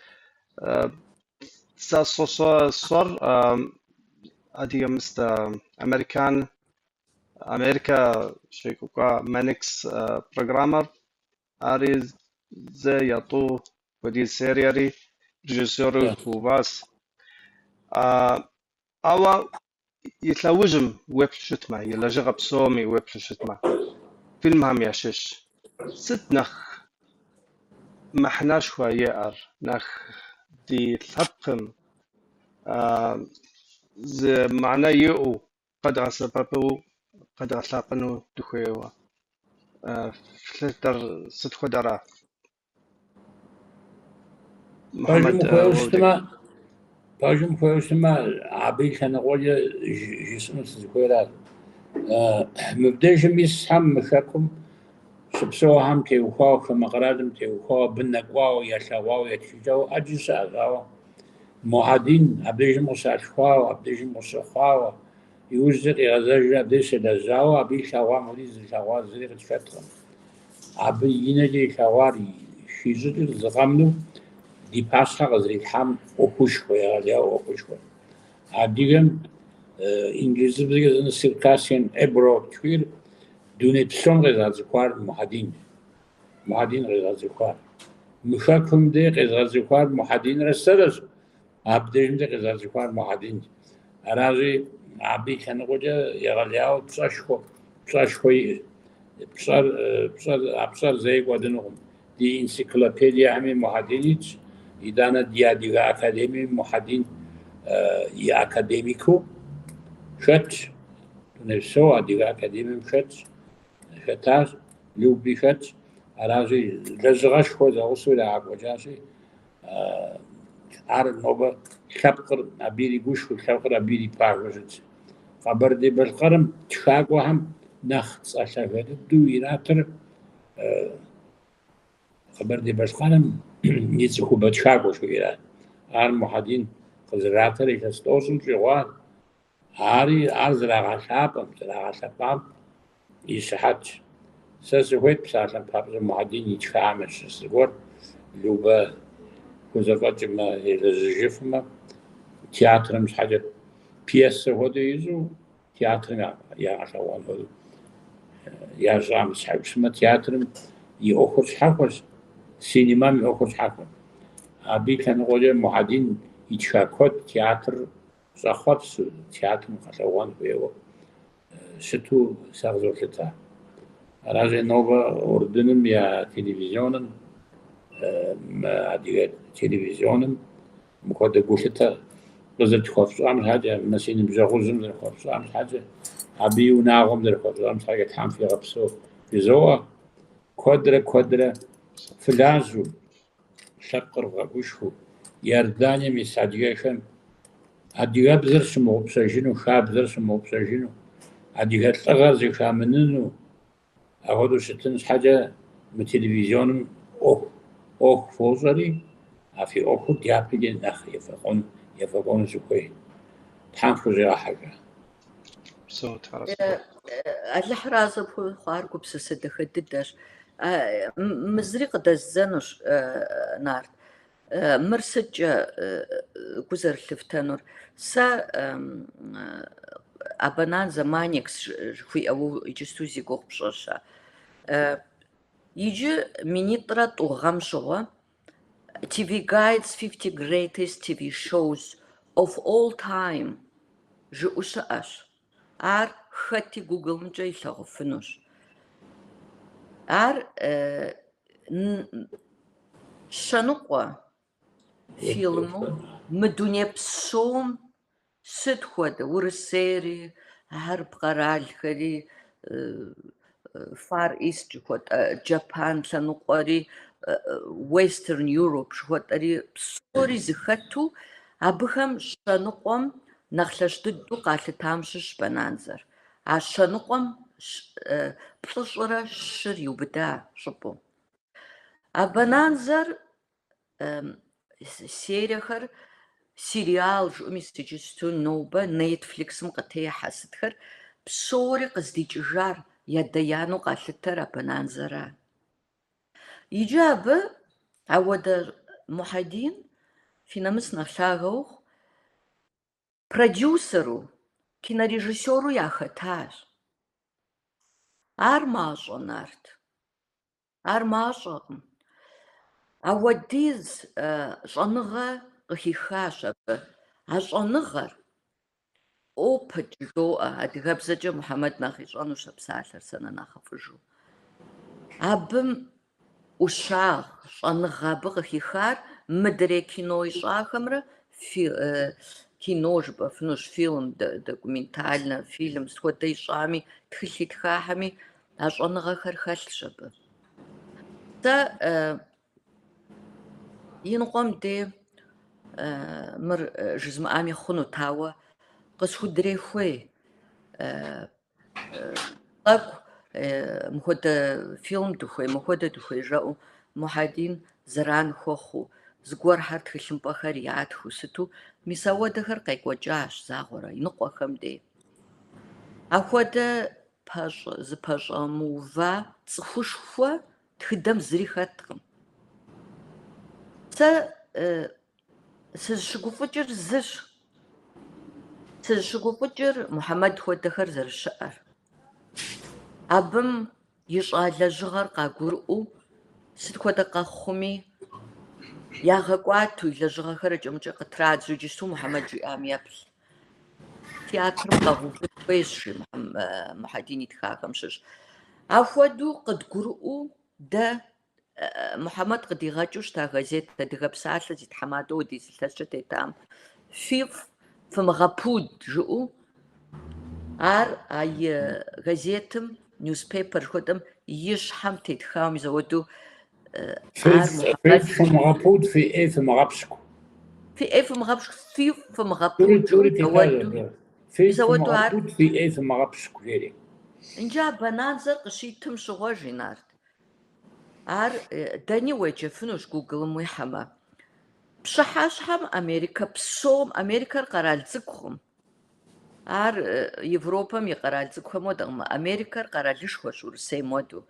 Сэ сощӏэр адыгэ мыстэ американ, Америкэ щекӏуэкӏа Маникс программэр, ари зы е тӏу хуэдиз сериери режиссеру уващ. Ауэ и лъэужьым уеплъу щытмэ, и лэжьыгъэ псоми уеплъу щытмэ, фильмхэм ящыщ. Сыт нэхъ мыхьэнэшхуэ иӏэр, нэхъ ди лъэпкъым зы мыхьэнэ иӏэу къэдгъэсэбэпу къэдгъэлъэпӏэну дыхуейуэ? Флъытэр сыт хуэдэра? Пэжым Мухьэмэд, ухуейуэ уэ удек. щытмэ, пэжым ухуейуэ щытмэ, абы и лъэныкъуэкӏэ жысӏэну сызыхуейращ. Мыбдежым исхэм, мы хэкум щыпсэухэм теухуауэ, хамэ къэралым теухуауэ, абы нэкӏуауэ, ялъэгъуауэ, ятхыжауэ ӏэджи щыӏэщ, ауэ Мухьэдин абдежым къыщалъхуауэ, абдежым къыщыхъуауэ, иужькӏэ къигъэзэжрэ абдеж щылэжьауэ, абы илъэгъуам хуэдиз зылъэгъуа зыри къытхэткъым. Абы и нэкӏэ илъэгъуар хищӏыкӏыр зы къэмынэу ди пащхьэ къызэрилъхьам ӏуэхушхуэ, егъэлеяуэ ӏуэхушхуэ. Адыгэм инджылызыбзэкӏэ зы Circassian Abroad жыхуиӏэр дуней псом къезыгъэцӏыхуар Мухьэдин. Мухьэдин къезыгъэцӏыхуар. Мы хэкум дей къезыгъэцӏыхуар Мухьэдинрэ сэрэщ, абдежым дей къезыгъэцӏыхуар Мухьэдин. Аращи, абы и лъэныкъуэкӏэ егъэлеяуэ пщӏэшхуэ, пщӏэшхуэ иӏэщ. Пщӏэр, пщӏэр, а пщӏэр зэи кӏуэдынукъым. Ди энциклопедиехэми Мухьэдин итщ, итӏанэ ди Адыгэ академиеми Мухьэдин и академикыу хэтщ, Дунейпсо Адыгэ академием хэтщ, хэтащ, Люби хэтщ. Аращи, лэжьыгъэшхуэ зэгъусэу ирагъэкӏуэкӏащи, ар нобэ лъэпкъыр абы иригушхуэу, лъэпкъыр абы ирипагэу щытщ. Къэбэрдей-Балъкъэрым тхакӏуэхэм нэхъ цӏэ лъагэ дыдэу иратыр Къэбэрдей-Балъкъэрым и цӏыхубэ тхакӏуэ жыхуиӏэра. Ар Мухьэдин къызэратыр илъэс тӏощӏым щӏигъуа, ари ар зэрагъэлъапӏэм, зэрагъэлъэпӏам и щыхьэтщ. Сэ сыхуейт псалъэм папщӏэ Мухьэдин итхам ящыщ зыгуэр, Любэ хузэфӏэкӏмэ, елэжьыжыфмэ, театрым щхьэкӏэ пьесэ хуэдэу ищӏу, театрым ягъэлъэгъуэн хуэдэу ящӏам щхьэкӏэ, театрым и ӏуэхур щхьэхуэщ, синемам и ӏуэхур щхьэхуэщ. Абы и лъэныкъуэкӏэ Мухьэдин итха куэд театр щӏэхъуэпсу, театрым гъэлъэгъуэн хуейуэ щыту сэ къызолъытэ. Аращи, нобэ Урдыным я телевизионым, мы адыгэ телевизионым мыпхуэдэ гулъытэ къызэрытхуэфщӏам щхьэкӏэ, мы си ныбжьэгъужьым зэрыхуэфщӏам щхьэкӏэ, абы и унагъуэм зэрыхуэфщӏам щхьэкӏэ Тхьэм фигъэпсэу жызоӏэ. Куэдрэ, куэдрэ фылажьэу, лъэпкъыр вгъэгушхуэу, Иорданием ис адыгэхэм адыгэбзэр щымыгъупщэжыну, хабзэр щымыгъупщэжыну, адыгэ лӏыгъэр зыхамыныну, апхуэдэу щытын щхьэкӏэ мы телевизионым ӏуэху фощӏэри, а фи ӏуэхур дяпэкӏэ нэхъ ефӏэкӏуэну сыхуей. Тхьэм фхущӏигъэхьэжа. Псэу, Тхьэр. Алыхьыр арэзы пхухъу, ар гупсысэ дахэ дыдэщ. Мы зыри къыдэздзэнущ, Нарт. Мыр сыткӏэ гу зэрылъыфтэнур? Сэ а Бонанзэ Маникс жыхуиӏэу иджысту зи гугъу пщӏырщ. Иджы 2002 гъэм щыгъуэ TV Guide's 50 Greatest TV Shows of All Time жыӏэу щыӏэщ. Ар хэти Гуглымкӏэ илъэгъуфынущ. Ар 100 фильму мы дуней псом сыт хуэдэ Урысейри, хьэрып къэралхэри, Far East жыхуэтӏэ, Japan лъэныкъуэри, Western Europe жыхуэтӏэри псори зыхэту абыхэм 100-м нэхъ лъэщ дыдэу къалъытам щыщ Бонанзэр. А 100-м 43-р иубыда щӏыпӏэу. А Бонанзэр сериехэр сериал жыӏэу мис иджысту нобэ Netflix-м къытехьэ сытхэр псори къыздикӏыжар ядэ-янэу къалъытэр а Бонанзэра. Иджы абы ауэдэ Мухьэдин фи нэмыс нэхъ лъагэ ухъу, продюсеру, кинорежиссеру яхэтащ. Ар мащӏэ, Нарт? Ар мащӏэкъым. Ауэдиз щӏэныгъэ къыхихащ абы. А щӏэныгъэр опыт жыдоӏэ, адыгэбзэкӏэ Мухьэмэд нэхъ ищӏэнущ а псалъэр сэ нэ нэхъыфӏыжу. Абым ӏущагъ, щӏэныгъэ абы къыхихар мыдрей кино ищӏахэмрэ кино жыпӏэфынущ, фильм, документальнэ фильм, сыт хуэдэ ищӏами, тхылъ итхахэми а щӏэныгъэхэр хэлъщ абы. Сэ иныкъуэм де мыр жызмыӏами хъунут, ауэ къысхудрехуей. Тӏэкӏу мыхуэдэ фильм дыхуей, мыхуэдэ дыхуей жаӏэу Мухьэдин зэран хуэхъуу, зыгуэрхэр тхылъымпӏэхэр ятхыу сыту, мис ауэдэхэр къекӏуэкӏащ загъуэрэ иныкъуэхэм дей. Ахуэдэ зыпэщӏэмыува цӏыхушхуэ тхыдэм зыри хэткъым. Сэ сызыщыгуфӏыкӏыр зыщ. Сызыщыгуфӏыкӏыр Мухьэмэд хуэдэхэр зэрыщыӏэр. Абым ищӏа лэжьыгъэр къагурыӏуэу, сыт хуэдэ къэхъуми, ягъэкӏуатэу и лэжьыгъэхэр акӏэ-мыкӏэ къытрадзэу иджысту Мухьэмэд жиӏам еплъ. Театрым къэгъэувын хуейщ, жи Мухьэдин итхахэм щыщ. Ахуэдэу къыдгурыӏуэу дэ Мухьэмэд къыдигъэкӏыу щыта газет Адыгэ псалъэ зи тхьэмадэу хуэдиз илъэскӏэ тетам фифӏ фымыгъэпуд жыӏэу ар а и газетым, newspaper жыхуэтӏэм и щхьэм тетхауэ мис ауэдэу ар Фифӏ фымыгъэпуд, фи ӏей фымыгъэпщкӏу. Фи ӏей фымыгъэпщкӏу, фифӏ фымыгъэпуд Тӏури жыӏэу тетащ ауэдэу. абы. Фифӏ Мис ауэдэу ар фымыгъэпуд, фи ӏей фымыгъэпщкӏу, жери. Иджы а бэнанзэр къыщитым щыгъуэ, жи Нарт. Ар дэни уеджэфынущ Гуглым уихьэмэ. Пщыхьэщхьэм Америкэ псом, Америкэр къэрал цӏыкӏукъым. Ар Европэм и къэрал цӏыкӏухэм хуэдэкъым. Америкэр къэралышхуэщ, Урысейм хуэдэу.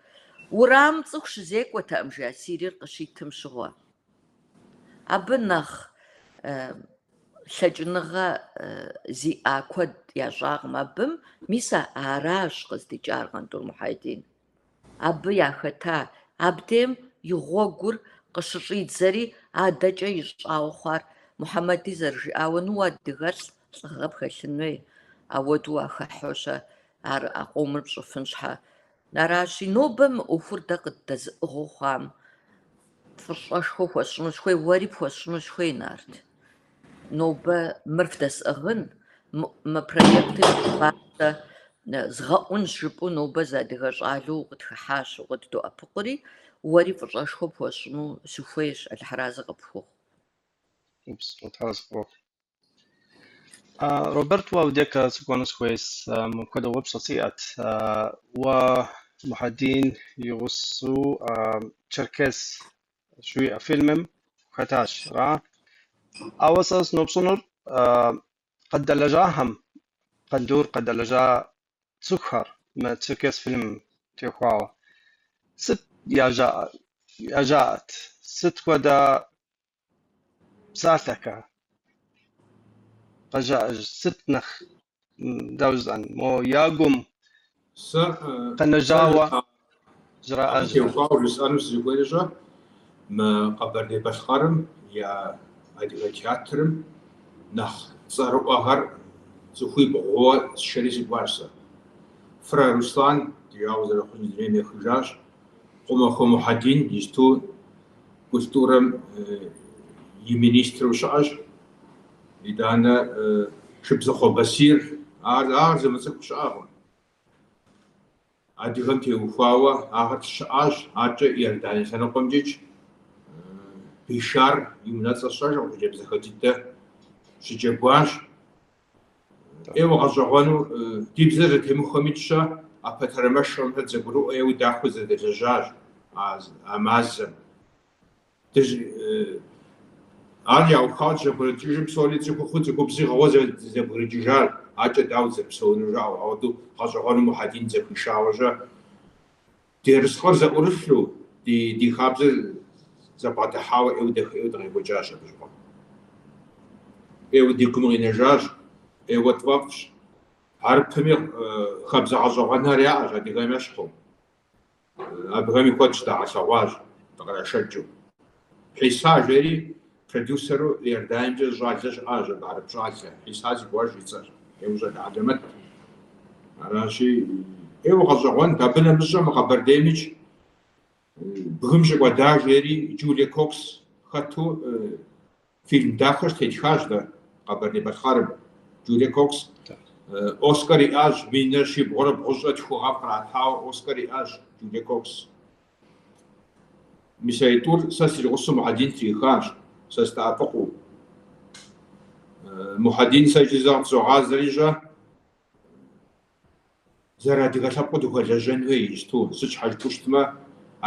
Урамым цӏыху щызекӏуэтэкъым, жи, а сериер къыщитым щыгъуэ. Абы нэхъ лъэкӏыныгъэ зиӏа куэд ящӏакъым абым. Мис аращ къыздикӏар Къандур Мухьэдин. Абы яхэта, абдейм и гъуэгур къыщыщӏидзэри, адэкӏэ ищӏауэ хъуар Мухьэмэди зэрыжиӏауэ, ну адыгэлӏ лӏыгъэ пхэлъын хуей, ауэдэу уахыхьэу-щэ ар а къомыр пщӏыфын щхьэ. Аращи, нобэ мы ӏуэхур дэ къыддэзыӏыгъыу хъуам фӏыщӏэшхуэ хуэсщӏыну сыхуей, уэри пхуэсщӏыну сыхуей, Нарт. Нобэ мыр вдэсӏыгъын, мы проектыр згъэӏунщ жыпӏэу нобэ зы адыгэ щӏалэу укъытхыхьащ, укъыддоӏэпыкъури, уэри фӏыщӏэшхуэ пхуэсщӏыну сыхуейщ, Алыхьыразэ къыпхухъу. Упсэу, Тхьэ къыпхухъу. Роберт, уэ уи декӏэ сыкӏуэну сыхуейс, мыпхуэдэ упщӏэ сиӏэт. Уэ Мухьэдин и гъусэу Черкес жыхуиӏэ фильмым хэтащ, ара? Ауэ сэ сыноупщӏынур къыддэлэжьахэм, Къандур къыдэлэжьа цӏыхухэр мы Черкес фильмым теухуауэ сыт яжаӏэт? Сыт хуэдэ псалъэхэр къыжаӏэж? Сыт нэхъ, дауэ жысӏэн, мо я гум Сэ къэнэжауэ абы жраӏэжхэр? теухуауэ жысӏэну сызыхуейр-щэ, мы Къэбэрдей-Балъкъэрым я адыгэ театрым нэхъ цӏэрыӏуэхэр цӏыхуибгъууэ сшэри сыкӏуащ сэ. Фырэ Руслан, ди жагъуэ зэрыхъунщи, дунейм ехыжащ. Къумахуэ Мухьэдин иджысту культурэм и министру щыӏэщ. Итӏанэ Шыбзыхъуэ Басир, ар зымыцӏыху щыӏэкъым. Адыгэм теухуауэ ахэр щыӏащ, адэкӏэ Иордание лъэныкъуэмкӏикӏ Бишар и унэцӏэр сщӏэжыркъым, хъыджэбз дахэ дыдэ щыджэгуащ. Ӏейуэ гъэщӏэгъуэну ди бзэр зэтемыхуэмикӏ-щэ, ӏэпэтэрмэшхэмрэ дызэгурыӏуэ ӏейуэ дахэу зэдэлэжьащ а мазэм. Ар яухауэ дыщызэбгрыкӏыжым псори цӏыхухъуи цӏыхубзи гъыуэ зэбгрыкӏыжар, адэкӏэ дауэ дызэрыпсэунур жаӏэу, ауэдэу гъэщӏэгъуэну Мухьэдин зэхуишауэ-щэ. Ди ерыскъыр зэӏурылъу, ди хабзэр зэбгъэдыхьауэ ӏейуэ дахэ ӏейуэ дыкъекӏуэкӏащ абы щыгъуэм. Ӏейуэ ди гум къинэжащ, ӏейуэ тфӏэфӏщ. Хьэрыпми хабзэ гъэщӏэгъуэнхэр яӏэщ адыгэм ещхьу. Абыхэми куэд щыдагъэлъэгъуащ, дыкърашэкӏыу. Хьиса жери продюсеру Иорданиемкӏэ зы щӏалэ щыӏащ, абы хьэрып щӏалэ. Хьиса си гугъэщ и цӏэр. Ӏейуэ щӏалэ хьэлэмэт. Аращи, ӏейуэ гъэщӏэгъуэнт. Абы нэмыщӏэ мы Къэбэрдеймикӏ бгым щыкӏуэда жери Джулия Кокс хэту Фильм дахэ щытетхащ дэ Къэбэрдей-Балъкъэрым. Джулия Кокс Оскар иӏащ, минрэ щибгъурэ бгъущӏрэ тху гъэм къратауэ Оскар иӏащ Джулия Кокс. Мис а тӏур сэ сригъусэу Мухьэдин трихащ, сэ сыдэӏэпыкъуу. Мухьэдин сэ иджы зэ къытызогъазэри-щэ. Зэрыадыгэ лъэпкъыу дыхуэлэжьэн хуей иджысту, сыт щхьэ жыпӏэу щытмэ,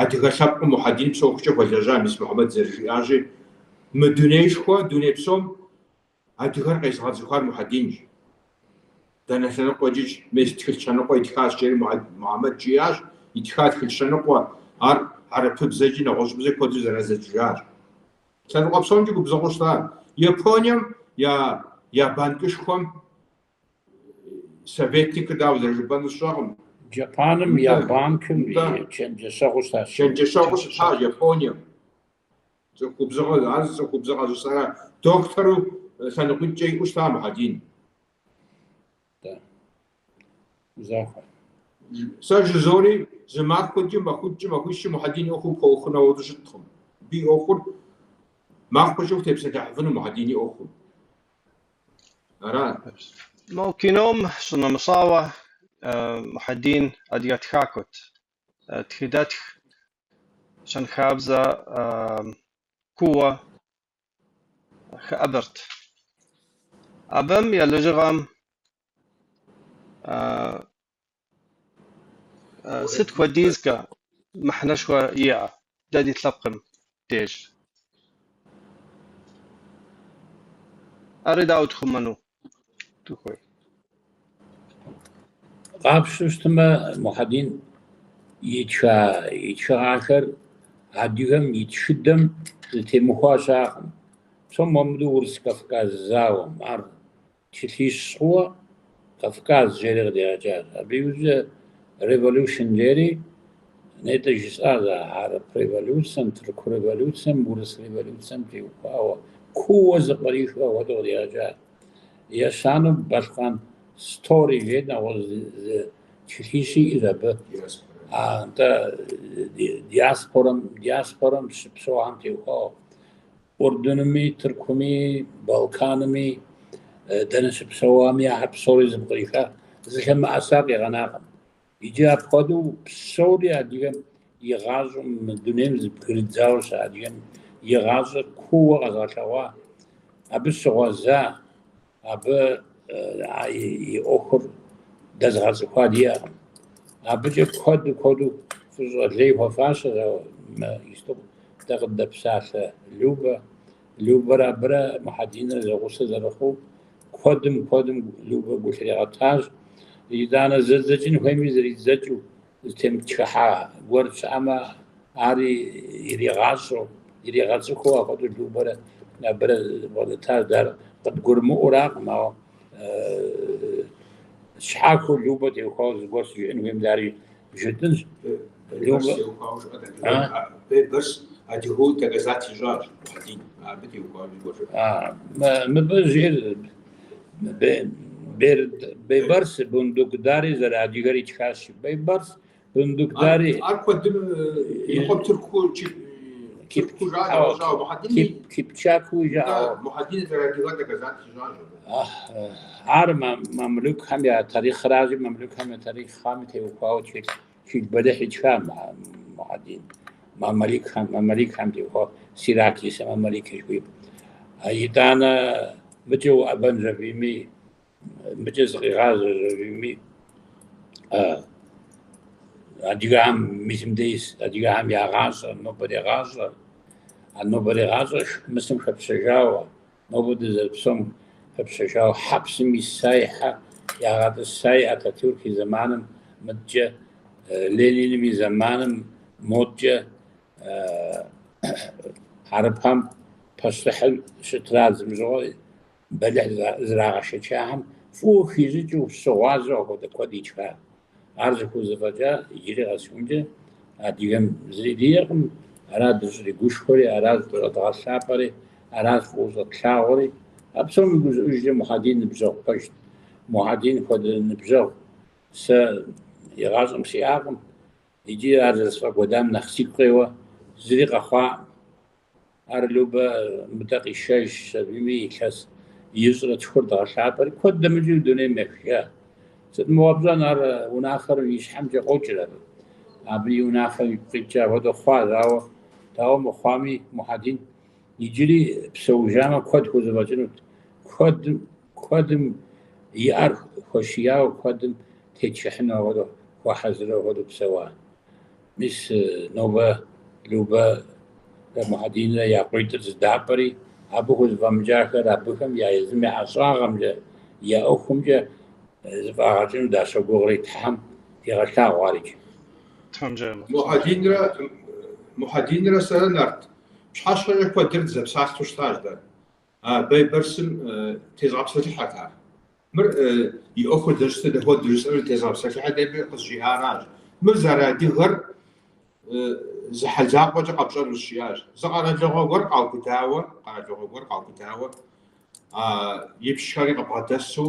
адыгэ лъэпкъым Мухьэдин псэухукӏэ хуэлэжьа, мис Мухьэмэд зэрыжиӏащи, мы дунеишхуэ, дуней псом адыгэр къезыгъэцӏыхуар Мухьэдинщ. Дэнэ лъэныкъуэкӏикӏ, мес тхылъ щэныкъуэ итхащ, жери Мухьэмэд жиӏащ, итха тхылъ щэныкъуэ, ар хьэрыпыбзэкӏи нэгъуэщӏыбзэ куэду зэрадзэкӏыжащ. Лъэныкъуэ псомкӏи губзыгъэу щыта. Японием я банкышхуэм советникыр дауэ зэрыжыпӏэнур сщӏэкъым. Джапаным я банкым и чэнджэщэгъуу щытащ. Чэнджэщэгъуу щытащ Японием. Цӏыху губзыгъэ, ар цӏыху губзыгъэ жысӏэрэ доктору лъэныкъуитӏкӏэ иӏэу щыта Мухьэдин. Захуэ. Сэ жызори зы махуэкӏи, махуитӏкӏи, махуищкӏи Мухьэдин и ӏуэхур пхуэухыну ауэдэу щыткъым. Абы и ӏуэхур махуэкӏэ утепсэлъыхьыфыну Мухьэдин и ӏуэхум. Ара? Мо кином щынэмыщӏауэ, Мухьэдин адыгэ тхакӏуэт, тхыдэтх, щэнхабзэ кууэ хэӏэбэрт. Абым я лэжьыгъэм сыт хуэдизкӏэ мыхьэнэшхуэ иӏэ дэ ди лъэпкъым деж? Ари дауэ тхъумэну дыхуей? Къапщтэу щытмэ, Мухьэдин итха и тхыгъэхэр адыгэм и тхыдэм зытемыхуа щыӏэкъым. Псом хуэмыдэу Урыс-Кавказ зауэм ар тхылъищ хъууэ Кавказ жери къыдигъэкӏащ. Абы иужькӏэ Revolution жери нетӏэ жысӏащ а хьэрып революцэм, тырку революцэм, урыс революцэм теухуауэ кууэ зэпкърихыу апхуэдэу къыдигъэкӏащ. Ещанэу Балкан Story жери нэгъуэщӏ зы тхылъищи иӏэщ абы. Нтӏэ, диаспорэм щыпсэухэм теухуауэ. Ӏурдынми, Тыркуми, Балканми, дэнэ щыпсэуами ахэр псори зэпкъриха, зылъэмыӏэса къигъэнакъым. Иджы апхуэдэу псори адыгэм и гъащӏэм, мы дунейм зэбгрыдзауэ щыӏэ адыгэм и гъащӏэр кууэ къэзыгъэлъэгъуа, абы щыгъуэза, абы и ӏуэхур дэзыгъэцӏыхуа диӏэкъым. Абыкӏэ куэду, куэду фӏыщӏэ лей хуэфащэщ, ауэ мы иджыпсту дэ къыддэпсалъэ Любэ. Любэрэ абырэ Мухьэдинрэ зэгъусэ зэрыхъуу куэдым, куэдым Любэ гу лъригъэтащ. Итӏанэ зэдзэкӏын хуейми зэридзэкӏыу, зытемытхыхьа гуэр щыӏэмэ, ари иригъащӏэу, иригъэцӏыхуу апхуэдэу Любэрэ абырэ бгъэдэтащ. Дэ ар къыдгурымыӏуэракъым, ауэ щхьэхуэу Любэ теухуауэ зыгуэр щыжыӏэн хуейм дэ ари жытӏынщ. Любэ теухуауэ жыӏэ, Бейбэрс адыгэу доказать ищӏащ Мухьэдин, абы теухуауэ зыгуэр жыӏэ. Мыбы жиӏэр Бейбэрс Бундукдари зэрыадыгэр итхащ. Бейбэрс Бундукдари. Ар куэдым и къуэм тырку тырку жаӏэ, Мухьэдин Кипчакыу жаӏэ. Мухьэдин зэрыадыгэр доказать ищӏащ. Ар мамлюкхэм я тарихъращи, мамлюкхэм я тарихъхэм теухуауэ тхылъ бэлыхь итха Мухьэдин. Мамаликхэм теухуауэ Сираклиса мамалики жыхуиӏэм. Итӏанэ мыкӏэ уӏэбэн жэбийми, мыкӏэ зыкъигъазэ жэбийми, адыгэхэм мис мыдэ ис адыгэхэм я гъащӏэр, нобэрей гъащӏэр, а нобэрей гъащӏэр Мысырым хэпщэжауэ, нобэ дызэрыпсэум хэпщэжауэ, хьэпсым исаи, хьэ ягъэтӏысаи Ататюрк и зэманым, мыдкӏэ Лениным и зэманым, модкӏэ хьэрыпхэм пащтыхьыр щытрадзым щыгъуэ бэлыхь зрагъэшэчахэм фӏыуэ хищӏыкӏыу щыгъуазэу апхуэдэ куэд итха. Ар зыхузэфӏэкӏа иджыри къэсыхункӏэ адыгэм зыри диӏэкъым, ара дыщӏригушхуэри, ара щӏэдгъэлъапӏэри, ара фӏыуэ щӏэтлъагъури. А псом и гущӏыӏужкӏэ Мухьэдин ныбжьэгъу пэжт. Мухьэдин хуэдэ ныбжьэгъу сэ игъащӏэм сиӏакъым. Иджы ар зэрысфӏэкӏуэдам нэхъ сигу къеуэ зыри къэхъуакъым. Ар Любэ мыдэ къишэжщ абыми илъэс ищӏрэ тхур дгъэлъапӏэри, куэд дэмыкӏыу дунейм ехыжа. Сыт мыгъуэ пщӏэн, ар унафэр и щхьэмкӏэ къокӏыр абы. Абы и унафэм ипкъ иткӏэ апхуэдэу хъуащ, ауэ дауэ мыхъуами, Мухьэдин иджыри псэужамэ куэд хузэфӏэкӏынут. Куэдым и ӏэр хуэшияуэ, куэдым тетхыхьыну апхуэдэу хуэхьэзыру апхуэдэу псэуа. Мис нобэ Любэрэ Мухьэдинрэ я къуитӏыр зэдапӏри, абы хузэфӏэмыкӏахэр абыхэм я езым я ӏэщӏагъэмкӏэ, я ӏуэхумкӏэ зэфӏагъэкӏыну дащогугъри, Тхьэм дигъэлъагъу ар иджы. Тхьэм жеӏэмэ. Мухьэдинрэ Мухьэдинрэ сэрэ нарт пщыхьэщхьэкӏэ куэдрэ дызэпсалъэу щытащ дэ. А Бейбэрсым тезгъэпсэлъыхьэрт ар. Мыр и ӏуэхур здэщытыр дапхуэдэу жысӏэри тезгъэпсэлъыхьэрти, абы къызжиӏаращ. Мыр зэрыадыгэр зы хьэл закъуэкӏэ къэпщӏэнущ, жиӏащ. Зы къэралыгъуэ гуэр къаубыдауэ, къэралыгъуэ гуэр къаубыдауэ, а ипщхэри къыбгъэдэсу,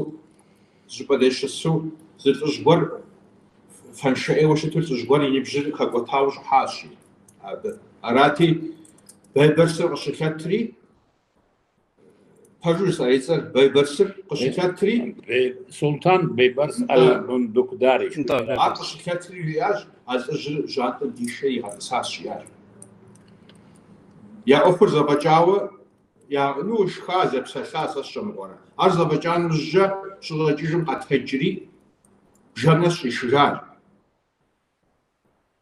зыщӏыпӏэ деж щысу, зы лӏыжь гуэр фэншэ ӏейуэ щыту лӏыжь гуэр и ныбжьыр хэкӏуэтауэ щӏыхьащ, жи абы. Арати, Бейбэрсыр къыщылъэтри, пэжу жысӏа и цӏэр, Бейбэрсыр къыщылъэтри... Султан Бейбэрс аль-Бундукдари. Ар къыщылъэтри жиӏащ, а лӏыжьыр жьантӏэм дишэри игъэтӏысащ, жиӏащ. Я ӏуэхур зэфӏэкӏауэ, я, ну, шха, зэпсэлъа, сэ сщӏэ мыгъуэрэ. Ар зэфӏэкӏа нэужькӏэ щыщӏэкӏыжым къэтэджри, бжэм нэс щӏишыжащ.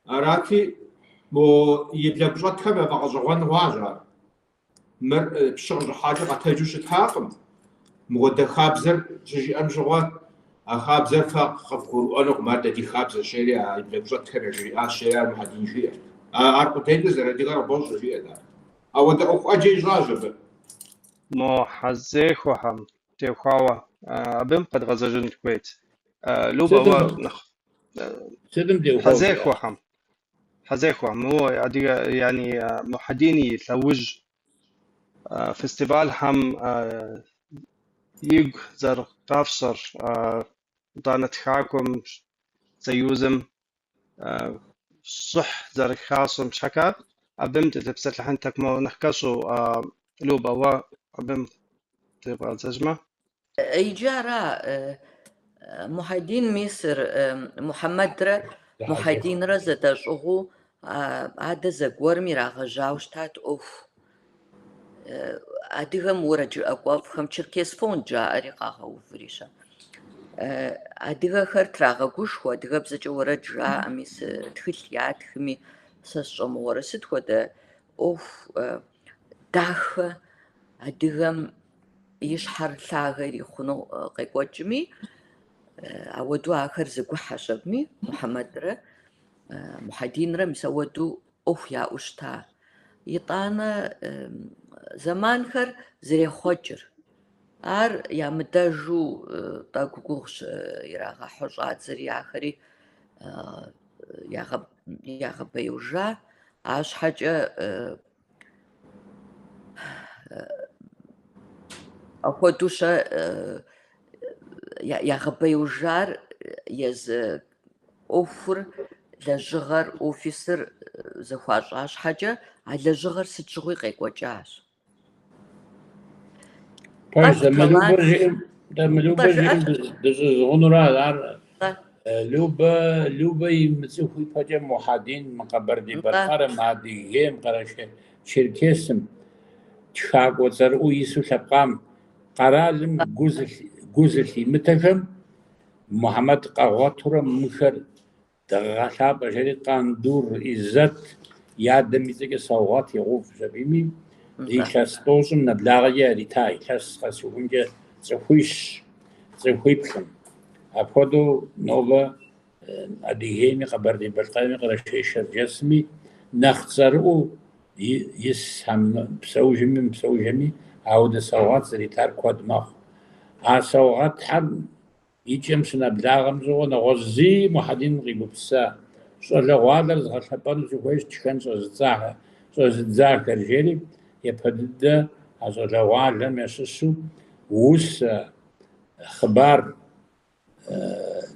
Арати, мо и блэгущӏэтхэм яфӏэгъэщӏэгъуэн хъуащ ар. Мыр пщы къыщӏыхьакӏэ къэтэджу щытакъым. Мыгъуэдэ хабзэр щыжиӏэм щыгъуэ, а хабзэр фэ къывгурыӏуэнукъым, ар дэ ди хабзэщ, жери а и блэгущӏэтхэм яжриӏащ, жери ар Мухьэдин жиӏэрт. Ар къудейкӏэ зэрыадыгэр къыбощӏэ, жиӏэрт ар. Ауэдэ ӏуэху ӏэджэ ищӏащ абы. Мо хьэзехуэхэм теухуауэ абым къэдгъэзэжын хуейт. Любэ, уэ нэхъ Сытым теухуауэ жиӏа? хьэзехуэхэм. Хьэзехуэ, мо адыгэ, яни Мухьэдин и лъэужь фестивалхэм игу зэрыкъафщӏэр, итӏанэ тхакӏуэм союзым щӏыхь зэрыхуащӏым щхьэкӏэ абым дытепсэлъыхьын тӏэкӏу нэхъ кӏэщӏу, Любэ, уэ абым тебгъэзэжмэ. Иджы ара Мухьэдин мисыр Мухьэмэдрэ Мухьэдинрэ зэдэщӏыгъуу адэ зэгуэрым ирагъэжьауэ щытат ӏуэху. Адыгэм уэрэджыӏакӏуэфӏхэм Черкес фонд жаӏэри къагъэуври щэ. Адыгэхэр трагъэгушхуэ, адыгэбзэкӏэ уэрэд жаӏэми, тхылъ ятхми, сэ сщӏэ мыгъуэрэ сыт хуэдэ ӏуэху дахэ адыгэм и щхьэр лъагэ ирихъуну къекӏуэкӏми, ауэдэу ахэр зэгухьэщ абыми, Мухьэмэдрэ Мухьэдинрэ мис ауэдэу ӏуэху яӏэу щыта. Итӏанэ зэманхэр зэрехъуэкӏыр. Ар ямыдэжу тӏэкӏу гугъущ ирагъэхьу щӏадзэри ахэри ягъэбэяужа. Арщхьэкӏэ апхуэдэу щэ ягъэбэяужар езы ӏуэхур, лэжьыгъэр, офисыр зэхуащӏа щхьэкӏэ, а лэжьыгъэр сыт щыгъуи къекӏуэкӏащ. Пэжщ, мы Любэ жиӏэм, дэ мы Любэ жиӏэм дыщӏызгъунура ар Любэ, Любэ имыцӏыху ипэкӏэ Мухьэдин мы Къэбэрдей-Балъкъэрым, Адыгейм, Къэрэшей-Черкесым тхакӏуэ цӏэрыӏуэу ису лъэпкъам къэралым гу зылъимытэхэм Мухьэмэд къагъуэтурэ мыхэр Дыгъэлъапӏэ жери Къандур Иззэт и адэм и цӏэкӏэ саугъэт игъэувщ абыми, илъэс тӏощӏым нэблагъэкӏэ ярита, илъэс къэсыхункӏэ цӏыхуищ, цӏыхуиплӏым. Апхуэдэу нобэ Адыгейми, Къэбэрдей-Балъкъэрми, Къэрэшей-Шэрджэсми нэхъ цӏэрыӏуэу исхэм, псэужми мыпсэужми, ауэдэ саугъэт зритар куэд мэхъу. А саугъэтхэр И кӏэм щынэблагъэм щыгъуэ нэгъуэщӏ зыи Мухьэдин къигупсыса, щӏалэгъуалэр згъэлъэпӏэну сыхуейщ тхэн щӏэзыдзахэр, жери япэ дыдэ а щӏалэгъуалэм ящыщу усэ, хъыбар,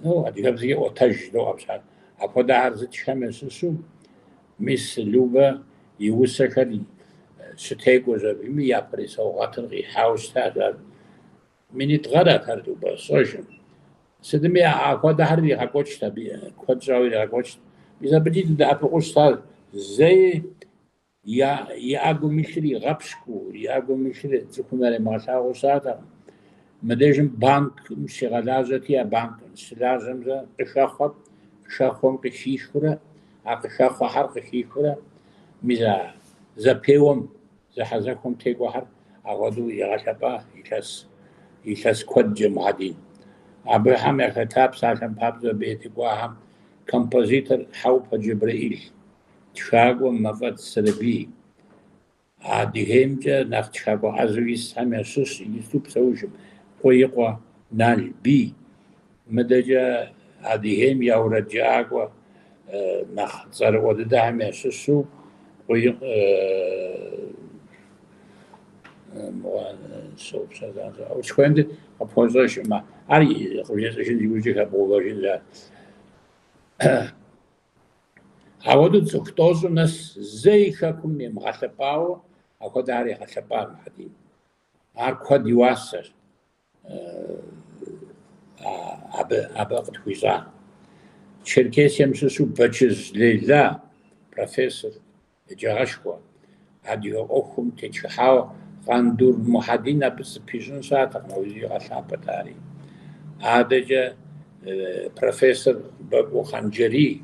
ну, адыгэбзэкӏэ ӏуэтэж жыдоӏэ пщӏар, апхуэдэхэр зытххэм ящыщу мис Любэ и усэхэр щытекӏуэщ абыми япэрей саугъэтыр къихьауэ щытащ ар. Минитӏ гъэрат ар Любэ, сщӏэжым. Сытми апхуэдэхэр иригъэкӏуэкӏт абы, куэд щӏауэ иригъэкӏуэкӏт. Мис абыкӏи дыдэӏэпыкъуу щытащ. Зэи и ӏэгум илъыр игъэпщкӏуу, и ӏэгум илъыр цӏыхум яримыгъэлъагъуу щытатэкъым. Мыдежым банкым щигъэлажьэти, а банкым щылажьэмрэ къыхэхъуэт, къыхэхъуэм къыхихыурэ, а къыхэхъуэхэр къыхихыурэ, мис а зэпеуэм, зэхьэзэхуэм текӏуэхэр апхуэдэу игъэлъэпӏа илъэс куэдкӏэ Мухьэдин. Абыхэм яхэта псалъэм папщӏэ абы текӏуахэм композитор Хьэӏупэ Джэбрэӏил, тхакӏуэ Мафӏэдз Сэрэбий, Адыгеймкӏэ нэхъ тхакӏуэ ӏэзэу исхэм ящыщ иджыпсту псэужым Къуиикъуэ Налбий, мыдэкӏэ Адыгейм я уэрэджыӏакӏуэ нэхъ цӏэрыӏуэ дыдэхэм ящыщу къыпхуэщӏэжкъым, ар къыбжесӏэжын иужькӏэ хэбгъэувэжынщ ар. Апхуэдэу цӏыху тӏощӏым нэс зэи хэкум имыгъэлъэпӏауэ, апхуэдэ ар игъэлъэпӏа Мухьэдин. Ар куэд и уасэщ абы къытхуищӏар. Черкесием щыщу Бэчыжь Лейла, профессор, еджагъэшхуэ, адыгэ ӏуэхум тетхыхьауэ, Къандур Мухьэдин абы зыпищӏын щыӏэтэкъым, апхуэдизу игъэлъапӏэт ари. Адэкӏэ профессор Бакӏуу Хъанджэрий,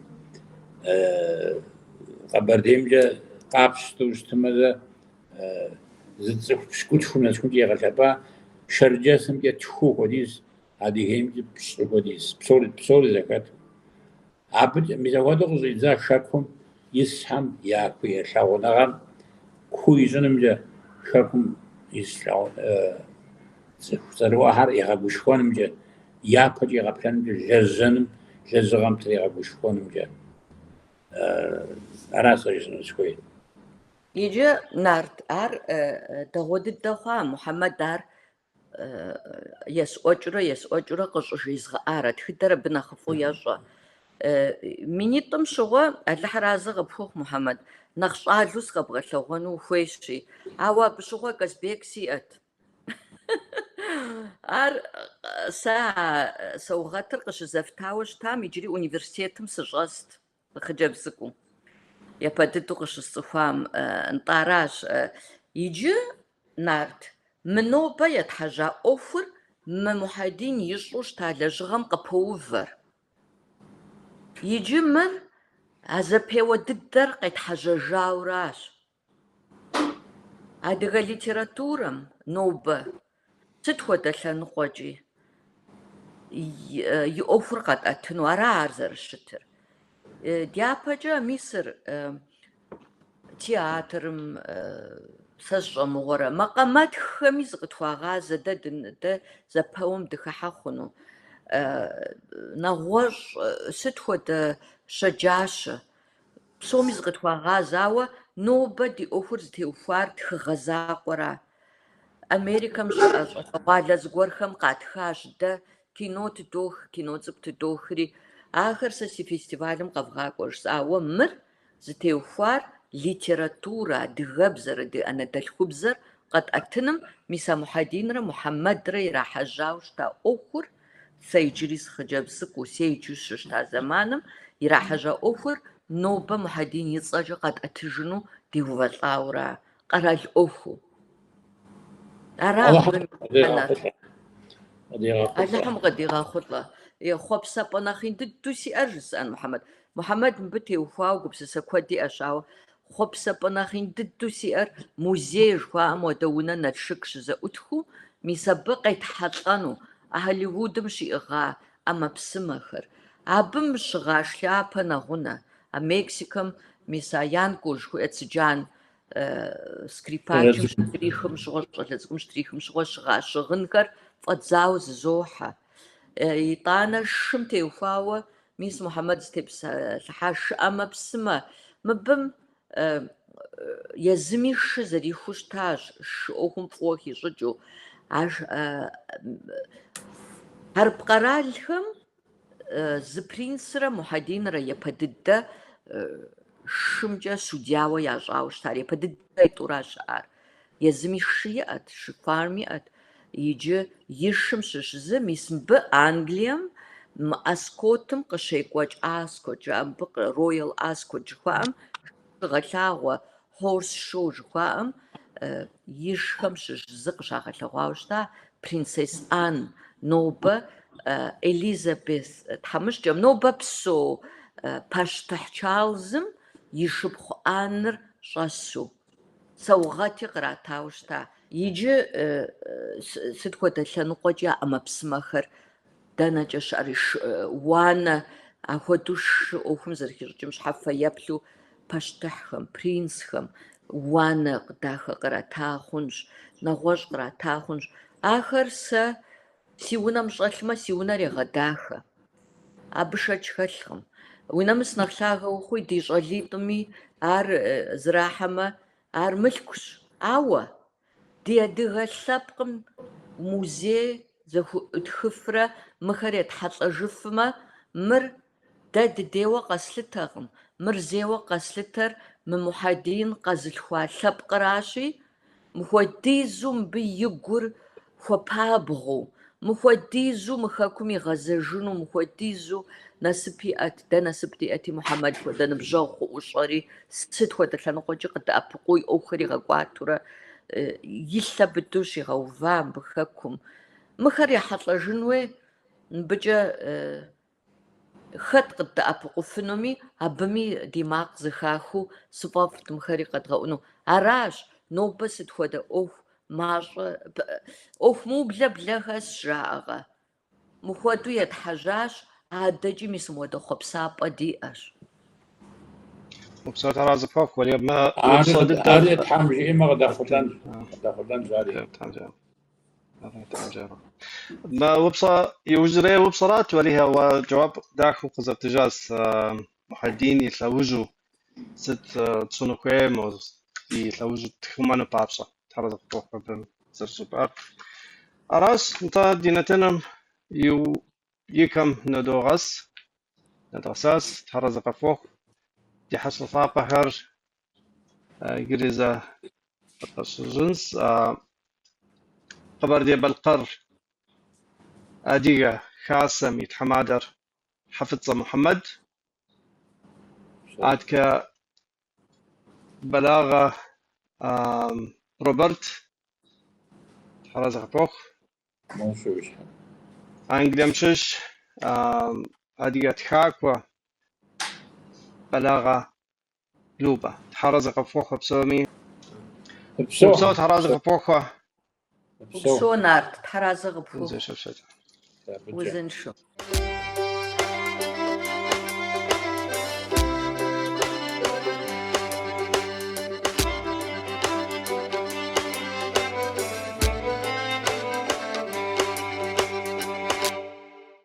Къэбэрдеймкӏэ къапщтэу щытмэ, зы цӏыху пщыкӏутхум нэсхункӏэ игъэлъэпӏа, Шэрджэсымкӏэ тху хуэдиз, Адыгеймкӏэ пщӏы хуэдиз, псори зэхэту. Абыкӏэ мис апхуэдэу къыщӏидза хэкум исхэм яхуиӏэ лъагъуныгъэм куу ищӏынымкӏэ, хэкум ис цӏыху цӏэрыӏуэхэр игъэгушхуэнымкӏэ, япэкӏэ игъэплъэнымкӏэ, лэжьэным, лэжьыгъэм тригъэгушхуэнымкӏэ. Ара сэ жысӏэну сыхуейр. Иджы, Нарт, ар дэгъуэ дыдэ хъуа, Мухьэмэд ар есӏуэкӏыурэ, есӏуэкӏыурэ къыщӏыжезгъэӏар, а тхыдэр абы нэхъыфӏу ещӏэ. Минитӏым щыгъуэ Алыхьыр арэзы къыпхухъу, Мухьэмэд, нэхъ щӏалэу сыкъэбгъэлъэгъуэну ухуейщи, ауэ абы щыгъуэ Казбек сиӏэт. Ар сэ а саугъэтыр къыщызэфтауэ щытам иджыри университетым сыщӏэст. Хъыджэбз цӏыкӏуу. Япэ дыдэу къыщысцӏыхуам, нтӏэ аращ. Иджы, Нарт, мы нобэ етхьэжьа ӏуэхур мы Мухьэдин ищӏу щыта лэжьыгъэм къыпоувэр. Иджы мыр а зэпеуэ дыдэр къетхьэжьэжауращ. Адыгэ литературэм нобэ сыт хуэдэ лъэныкъуэкӏи и ӏуэхур къэтӏэтыну, ара ар зэрыщытыр. Дяпэкӏэ мисыр театрым сэ сщӏэ мыгъуэрэ, макъамэтххэми зыкъытхуагъазэ дэ дэ зэпеуэм дыхыхьэ хъуну. Нэгъуэщӏ сыт хуэдэ щэджащэ Псоми зыкъытхуагъазэ, ауэ нобэ ди ӏуэхур зытеухуар тхыгъэ закъуэра. Америкэм щыӏэ щӏалэгъуалэ зыгуэрхэм къатхащ, дэ кино тыдох, кино цӏыкӏу тыдохри, ахэр сэ си фестивалым къэвгъакӏуэ жысӏа, ауэ мыр зытеухуар литературэ, адыгэбзэр, ди анэдэлъхубзэр къэтӏэтыным мис а Мухьэдинрэ Мухьэмэдрэ ирахьэжьауэ щыта ӏуэхур Сэ иджыри сыхъыджэбз цӏыкӏуу, седжэу щыщыта зэманым ирахьэжьа ӏуэхур нобэ Мухьэдин и цӏэкӏэ къэтӏэтыжыну деувэлӏауэра, къэрал ӏуэхуу. Ара Алыхьым абы и мыхьэнэр. къыдигъэхъулӏэ. Къыдигъэхъулӏэ. Алыхьым къыдигъэхъулӏэ. Хъуэпсапӏэ нэхъ ин дыдэу сиӏэр жысӏэн, Мухьэмэд. Мухьэмэд мыбы теухуауэ гупсысэ куэд иӏэщ, ауэ Хъуэпсапӏэ нэхъ ин дыдэу сиӏэр музей жыхуаӏэм хуэдэ унэ Налшык щызэӏутхыу, мис абы къетхьэлӏэну а Голливудым щиӏыгъа ӏэмэпсымэхэр. Абым щыгъа шляпэ нэгъунэ, а Мексикэм мис а Янко жыхуиӏэ цыджан скрипачым щытрихым щыгъуэ, щӏалэ цӏыкӏум щытрихым щыгъуэ щыгъа щыгъынхэр фӏэдзауэ зызохьэ. Итӏанэ шым теухуауэ Мис Мухьэмэд зытепсэлъыхьа шы ӏэмэпсымэ. Мыбым езыми шы зэрихуэу щытащ, шы ӏуэхум фӏыуэ хищӏыкӏыу. Хьэрып къэралхэм зы принцрэ Мухьэдинрэ япэ дыдэ шымкӏэ судьяуэ ящӏауэ щытар, япэ дыдэ аитӏура щыӏар. Езыми шы иӏэт, шы фарм иӏэт. Иджы и шым щыщ зы, мис мыбы Англием мы Аскотым къыщекӏуэкӏ Аскот, жаӏэ мыбы Роял Аскот жыхуаӏэм шыгъэлъагъуэ, Horse Show жыхуаӏэм ишхэм щыщ зы къыщагъэлъэгъуауэ щыта. Принцесс Ан, нобэ Элизабет тхьэмыщкӏэм, нобэ псэу пащтыхь Чарльзым и шыпхъу Анныр щӏэсу. Саугъэти къратауэ щыта. Иджы сыт хуэдэ лъэныкъуэкӏи а ӏэмэпсымэхэр дэнэкӏэ щыӏэр, уанэ ахуэдэу шы ӏуэхум зэрыхищӏыкӏым щхьэ фэеплъу пащтыхьхэм, принцхэм уанэ дахэ кърата хъунщ, нэгъуэщӏ кърата хъунщ. Ахэр сэ си унэм щӏэлъмэ, си унэр егъэдахэ. Абы шэч хэлъкъым. Уи нэмыс нэхъ лъагэ ухъуи, ди щӏалитӏми ар зрахьэмэ, ар мылъкущ. Ауэ ди адыгэ лъэпкъым музей зэхуӏутхыфрэ мыхэр етхьэлӏэжыфмэ, мыр дэ дыдейуэ къэслъытэкъым, мыр зейуэ къэслъытэр мы Мухьэдин къэзылъхуа лъэпкъращи, мыхуэдизу мыбы и гур хуэпабгъэу, мыхуэдизу мы хэкум игъэзэжыну, мыхуэдизу насып иӏэт, дэ насып диӏэти, Мухьэмэд хуэдэ ныбжьэгъу къыӏущӏэри, сыт хуэдэ лъэныкъуэкӏи къыдэӏэпыкъуу и ӏуэхухэр игъэкӏуатурэ и лъэ быдэу щигъэува мыбы хэкум. Мыхэр ехьэлӏэжын хуей, мыбыкӏэ хэт къыддэӏэпыкъуфынуми, абыми ди макъ зэхахыу сфӏэфӏт мыхэри къэдгъэӏуну. Аращ, нобэ сыт хуэдэ ӏуэху мащӏэ, ӏуэху мыублэ блэ хэсщ, жаӏэкъэ. Мыхуэдэу етхьэжьащ, адэкӏи мис мыуэдэ хъуэпсапӏэ диӏэщ. Упсэу, Тхьэразэ къыпхуэхъу, Валерий, мы Ари упщӏэ дыдэр ари Тхьэм жиӏэмэ къыдэхъулӏэнщ, къыдэхъулӏэнщ ари. Тхьэм жиӏэ. Тхьэм жиӏэ. Мы упщӏэ, иужьрей упщӏэрат, Валерий, уэ жэуап дахэу къызэптыжащ Мухьэдин и лъэужьу сыт тщӏыну хуей, мо и лъэужьу тхъумэну папщӏэ. Тхьэразэ къыпхуэхъу абы зэрыжыпӏар. Аращ, нтӏэ, ди нэтыным и кӏэм ныдогъэс, нэдгъэсащ, Тхьэразэ къыфхуэхъу. Ди хьэщӏэ лъапӏэхэр иджыри зэ къэтщӏыжынщ. Къэбэрдей-Балъкъэр Адыгэ Хасэм и тхьэмадэр Хьэфӏыцӏэ Мухьэмэд, аткӏэ Бэлагъэ Роберт, Тхьэразэ къыпхуэхъу. Англием щыщ адыгэ тхакӏуэ Бэлагъэ Любэ. Тхьэразэ къыфхуэхъу псоми. Упсэу. Упсэу, Тхьэразэ къыпхуэхъу. Упсэу, Нарт, Тхьэразэ къыпхуэхъу. Узыншэу. Узыншэу.